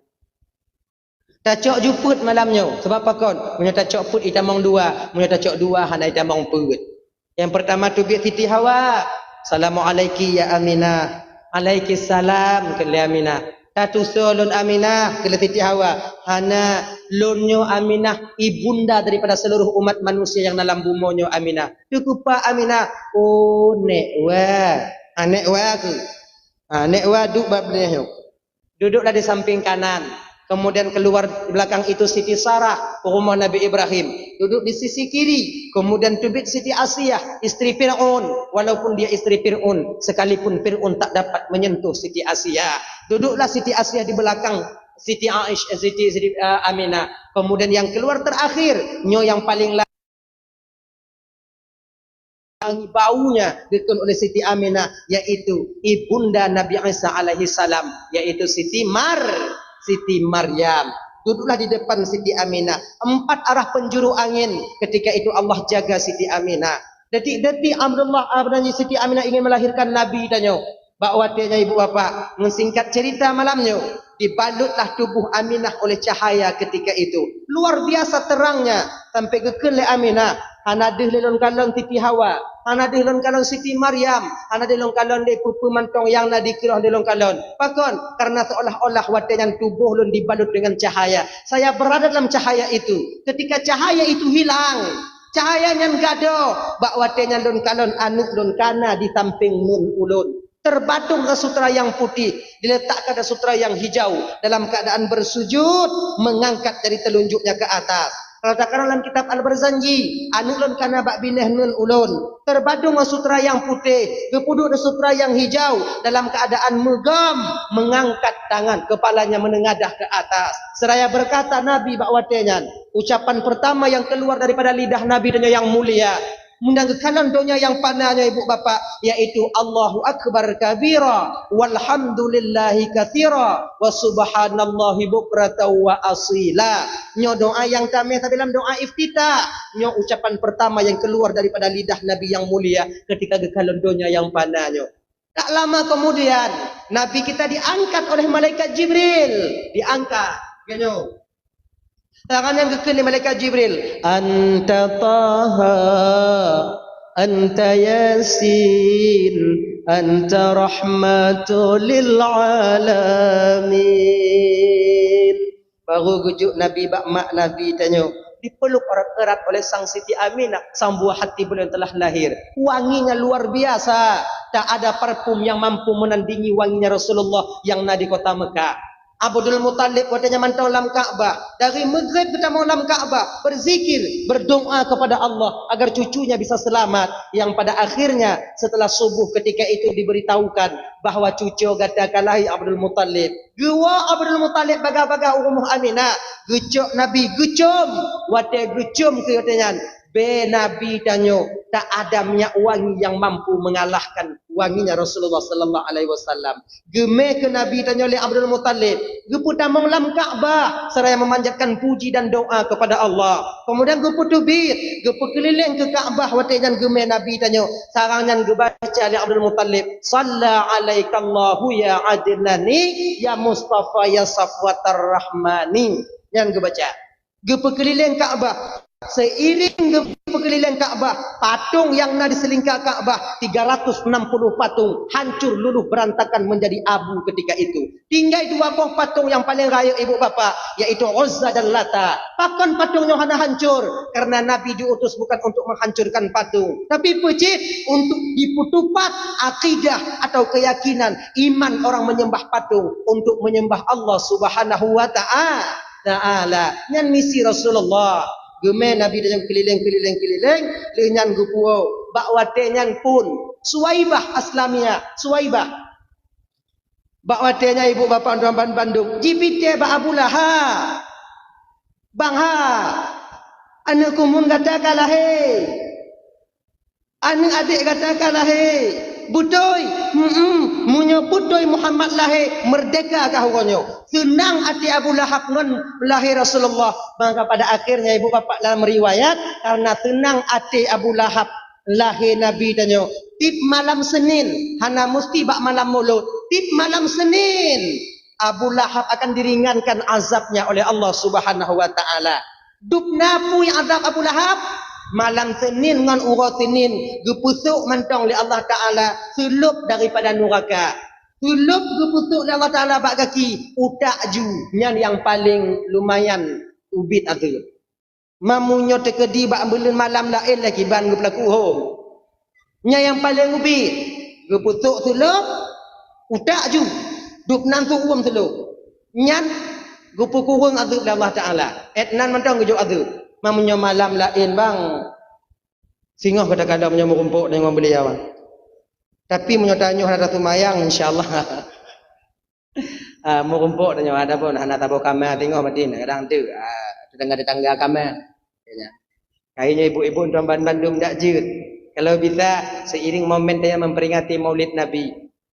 Tacok ju peuet malam nyoe, sabab pakon? Meunyoe tacok peuet itamong dua, meunyoe tacok dua hana itamong peuet. Nyang pertama teubiet Siti Hawa, "Salamualaiki ya Aminah." "Alaikissalam," kheun lé Aminah. "Tatusoe lôn Aminah," kheun lé Siti Hawa. "Hana, lôn nyoe Aminah, ibunda daripada seluruh umat manusia nyang na lam bumoe nyoe Aminah." Teukupa Aminah, "Oh, nèk wa." Ha, nèk wa keuh. Ha, nèk wa duek bak binéh nyoe. Duduklah di samping kanan. Kemudian keluar di belakang itu Siti Sarah, rumoh Nabi Ibrahim. Duduk di sisi kiri. Kemudian teubiet Siti Asiah, istri Fir'aun. Walaupun dia istri Fir'aun, sekalipun Fir'aun tak dapat menyentuh Siti Asiah. Duduklah Siti Asiah di belakang Siti Aisyah, Siti, Siti, eh, Aminah. Kemudian yang keluar terakhir, nyoe yang paling la-, wangi baunya dikheun oleh Siti Aminah, yaitu ibunda Nabi Isa alaihi salam, yaitu Siti Mar-, Siti Maryam. Duduklah di depan Siti Aminah. Empat arah penjuru angin ketika itu Allah jaga Siti Aminah. Detik-detik Abdullah, ah, Siti Aminah ingin melahirkan Nabi tanyoe. Bak watée nyan ibu bapak, meusingkat cerita malam nyoe, dibalutlah tubuh Aminah oleh cahaya ketika itu. Luar biasa terangnya, sampai geukheun lé Aminah, "Hana deuh lé lôn kalon Siti Hawa, hana deuh lôn kalon Siti Maryam, hana deuh lôn kalon lé peue-peue mantong nyang na dikeue lôn kalon." Pakon? Karena seolah-olah watée nyan tuboh lôn dibalut dengan cahaya. Saya berada dalam cahaya itu. Ketika cahaya itu hilang, cahaya nyan gadôh, bak watée nyan lôn kalon aneuëk lôn kana di sampéng neuen ulôn. Terbadong rasa sutra nyang putéh, diletakkan rasa sutra nyang hijau dalam keadaan bersujud, mengangkat jari telunjuknya ke atas. Kalau takalon lam kitab Al-Barzanji, aneuëk lôn kana bak binéh neuen ulôn. Terbadong rasa sutra nyang putéh, geupeuduek rasa sutra nyang hijau dalam keadaan meugom, mengangkat tangan, kepalanya menengadah ke atas. Seraya berkata Nabi bak watée nyan, ucapan pertama yang keluar daripada lidah Nabi tanyoe nyang mulia, meunyoe geukalon donya nyang fana nyoe ibu bapak, yaitu Allahu Akbar kabira, walhamdulillahi katsira, wa subhanallahi bukratan wa asila. Nyoe doa nyang tamé sabe lam doa iftitah. Nyoe ucapan pertama yang keluar daripada lidah Nabi yang mulia ketika geukalon donya nyang fana nyoe. Tak lama kemudian, Nabi kita diangkat oleh malaikat Jibril. Diangkat. Geutanyoe. Tangan nyang geukheun lé malaikat Jibril, "Anta Taha, anta Yasin, anta rahmatul lil alamin." Baru geujok Nabi bak mak Nabi tanyoe, dipeluk erat-erat oleh sang Siti Aminah, sang buah hati beliau yang telah lahir. Wanginya luar biasa, tak ada parfum yang mampu menandingi wanginya Rasulullah yang na di kota Mekah. Abdul Muthalib watée nyan mantong lam Ka'bah, dari Maghrib geutamong lam Ka'bah, berzikir, berdoa kepada Allah agar cucunya bisa selamat, yang pada akhirnya setelah subuh ketika itu diberitahukan bahwa cucu gata ka lahé Abdul Muthalib. Geuwoe Abdul Muthalib bagah-bagah u rumoh Aminah, geucok Nabi geucom, watée geucom keu watée nyan, bée Nabi tanyoe tak ada minyak wangi yang mampu mengalahkan wanginya Rasulullah sallallahu alaihi wasallam. Geumé keu Nabi tanyoe lé Abdul Muthalib, geupeutamong lam Ka'bah seraya memanjatkan puji dan doa kepada Allah. Kemudian geupeuteubiet, geupeukeulileng keu Ka'bah watée nyan geumé Nabi tanyoe. Sarang nyan geubaca lé Abdul Muthalib, "Shalla alaikallahu ya Adnani, ya Mustafa, ya Safwatar Rahmani." Nyan geubaca. Geupeukeulileng Ka'bah. Seiring geupeukeulileng Ka'bah, patung nyang na di seulingka Ka'bah, tiga ratus enam puluh patung, hancur luluh berantakan menjadi abu ketika itu. Tinggai dua boh patung nyang paleng rayeuk ibu bapak, yaitu Uzza dan Lata. Pakon patung nyoe hana hancur? Karena Nabi diutus bukan untuk menghancurkan patung, tapi peucit untuk dipeutupat akidah atau keyakinan iman orang menyembah patung untuk menyembah Allah Subhanahu wa Ta'a-, Ta'ala. Nyan misi Rasulullah. Geumé Nabi dan keulileng-keulileng-keulileng, lheueh nyan geupuwoe. Bak watée nyan pun Suwaibah Aslamiyah, Suwaibah. Bak watée nyan ibu bapak tuan ban bandum, jipitée bak Abu Lahab. "Bang ha, aneuëk kumun gata ka lahé. Aneuëk adék gata ka lahé. Beutôi? Heeh, meunyoe beutôi Muhammad lahé, meurdeka kah uroe nyoe." Seunang até Abu Lahab ngon lahé Rasulullah. Maka pada akhirnya ibu bapak dalam riwayat, karena seunang até Abu Lahab lahé Nabi tanyoe, tiep malam Senin, hana musti bak malam Mulud, tiep malam Senin Abu Lahab akan diringankan azabnya oleh Allah Subhanahu wa Taala. Dub na peue azab Abu Lahab? Malam Senin ngon uroe Senin geupeusok mantong lé Allah Taala seulôb daripada nuraka. Seulôb geupeusok lé Allah Taala bak gaki, utak ju, nyan nyang paleng lumayan ubit azeub. Meunyoe teukeudi bak buleuen malam laén lé kiban geupeulaku hom. Nyan nyang paleng ubit, geupeusok seulôb, utak ju, dub nan seuuem seulôb. Nyan geupeukureueng azeub lé Allah Taala. Ét nan mantong geujok azeub. Meunyoe malam laén bang, singoh gata kalon meunyoe meurumpok deungon beuliau. Tapi meunyoe tanyoe hana taseumayang, insya Allah. Ah, meurumpok tanyoe, adapun hana saboh kama singoh matin, kadang tu, ah, tetangga-tetangga kama. Ya. Kayaknya ibu-ibu tuan ban bandum jak jeuet. Kalau bisa, seiring momen tanyoe memperingati Maulid Nabi,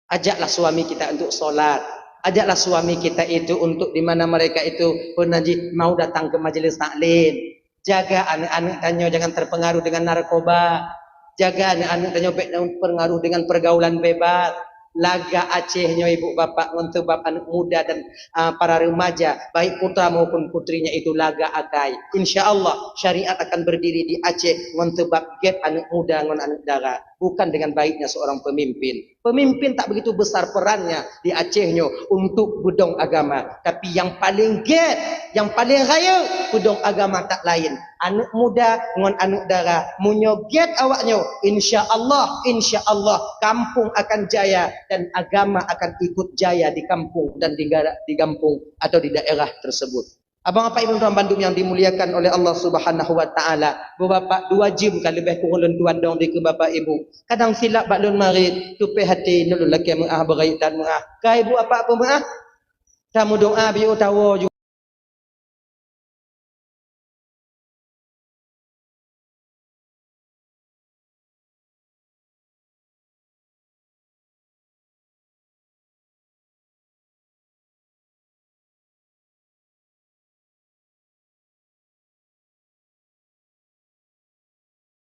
ajaklah suami kita untuk sholat. Ajaklah suami kita itu untuk di mana mereka itu pernah ji-, mau datang ke majelis taklim. Jaga aneuk-aneuk tanyoe jangan terpengaruh dengan narkoba. Jaga aneuk-aneuk tanyoe bék terpengaruh dengan pergaulan bebas. Laga Aceh nyoe ibu bapak ngon sebab aneuk muda dan, ah, para remaja, baik putra maupun putrinya itu laga akai. Insya Allah syariat akan berdiri di Aceh ngon sebab gét aneuk muda ngon aneuk dara. Bukan dengan baiknya seorang pemimpin. Pemimpin tak begitu besar perannya di Aceh nyoe untuk beudong agama. Tapi nyang paling gét, nyang paling rayeuk beudong agama tak lain. Aneuk muda ngon aneuk dara, meunyoe gét awaknyoe, insya Allah, insya Allah, kampung akan jaya dan agama akan ikut jaya di kampung dan di gara-, di kampung atau di daerah tersebut. Abang apak ibu tuan bandum yang dimuliakan oleh Allah Subhanahu wa Taala, bu bapak dua jim ka leubeh kurang lôn tuan dong dikeue bapak ibu. Kadang silap bak lôn marit, tupéh até lôn lakée meu'ah beurayek dan meu'ah. Ka ibu apak peumeu'ah, tameudoa biôh tawoe ju.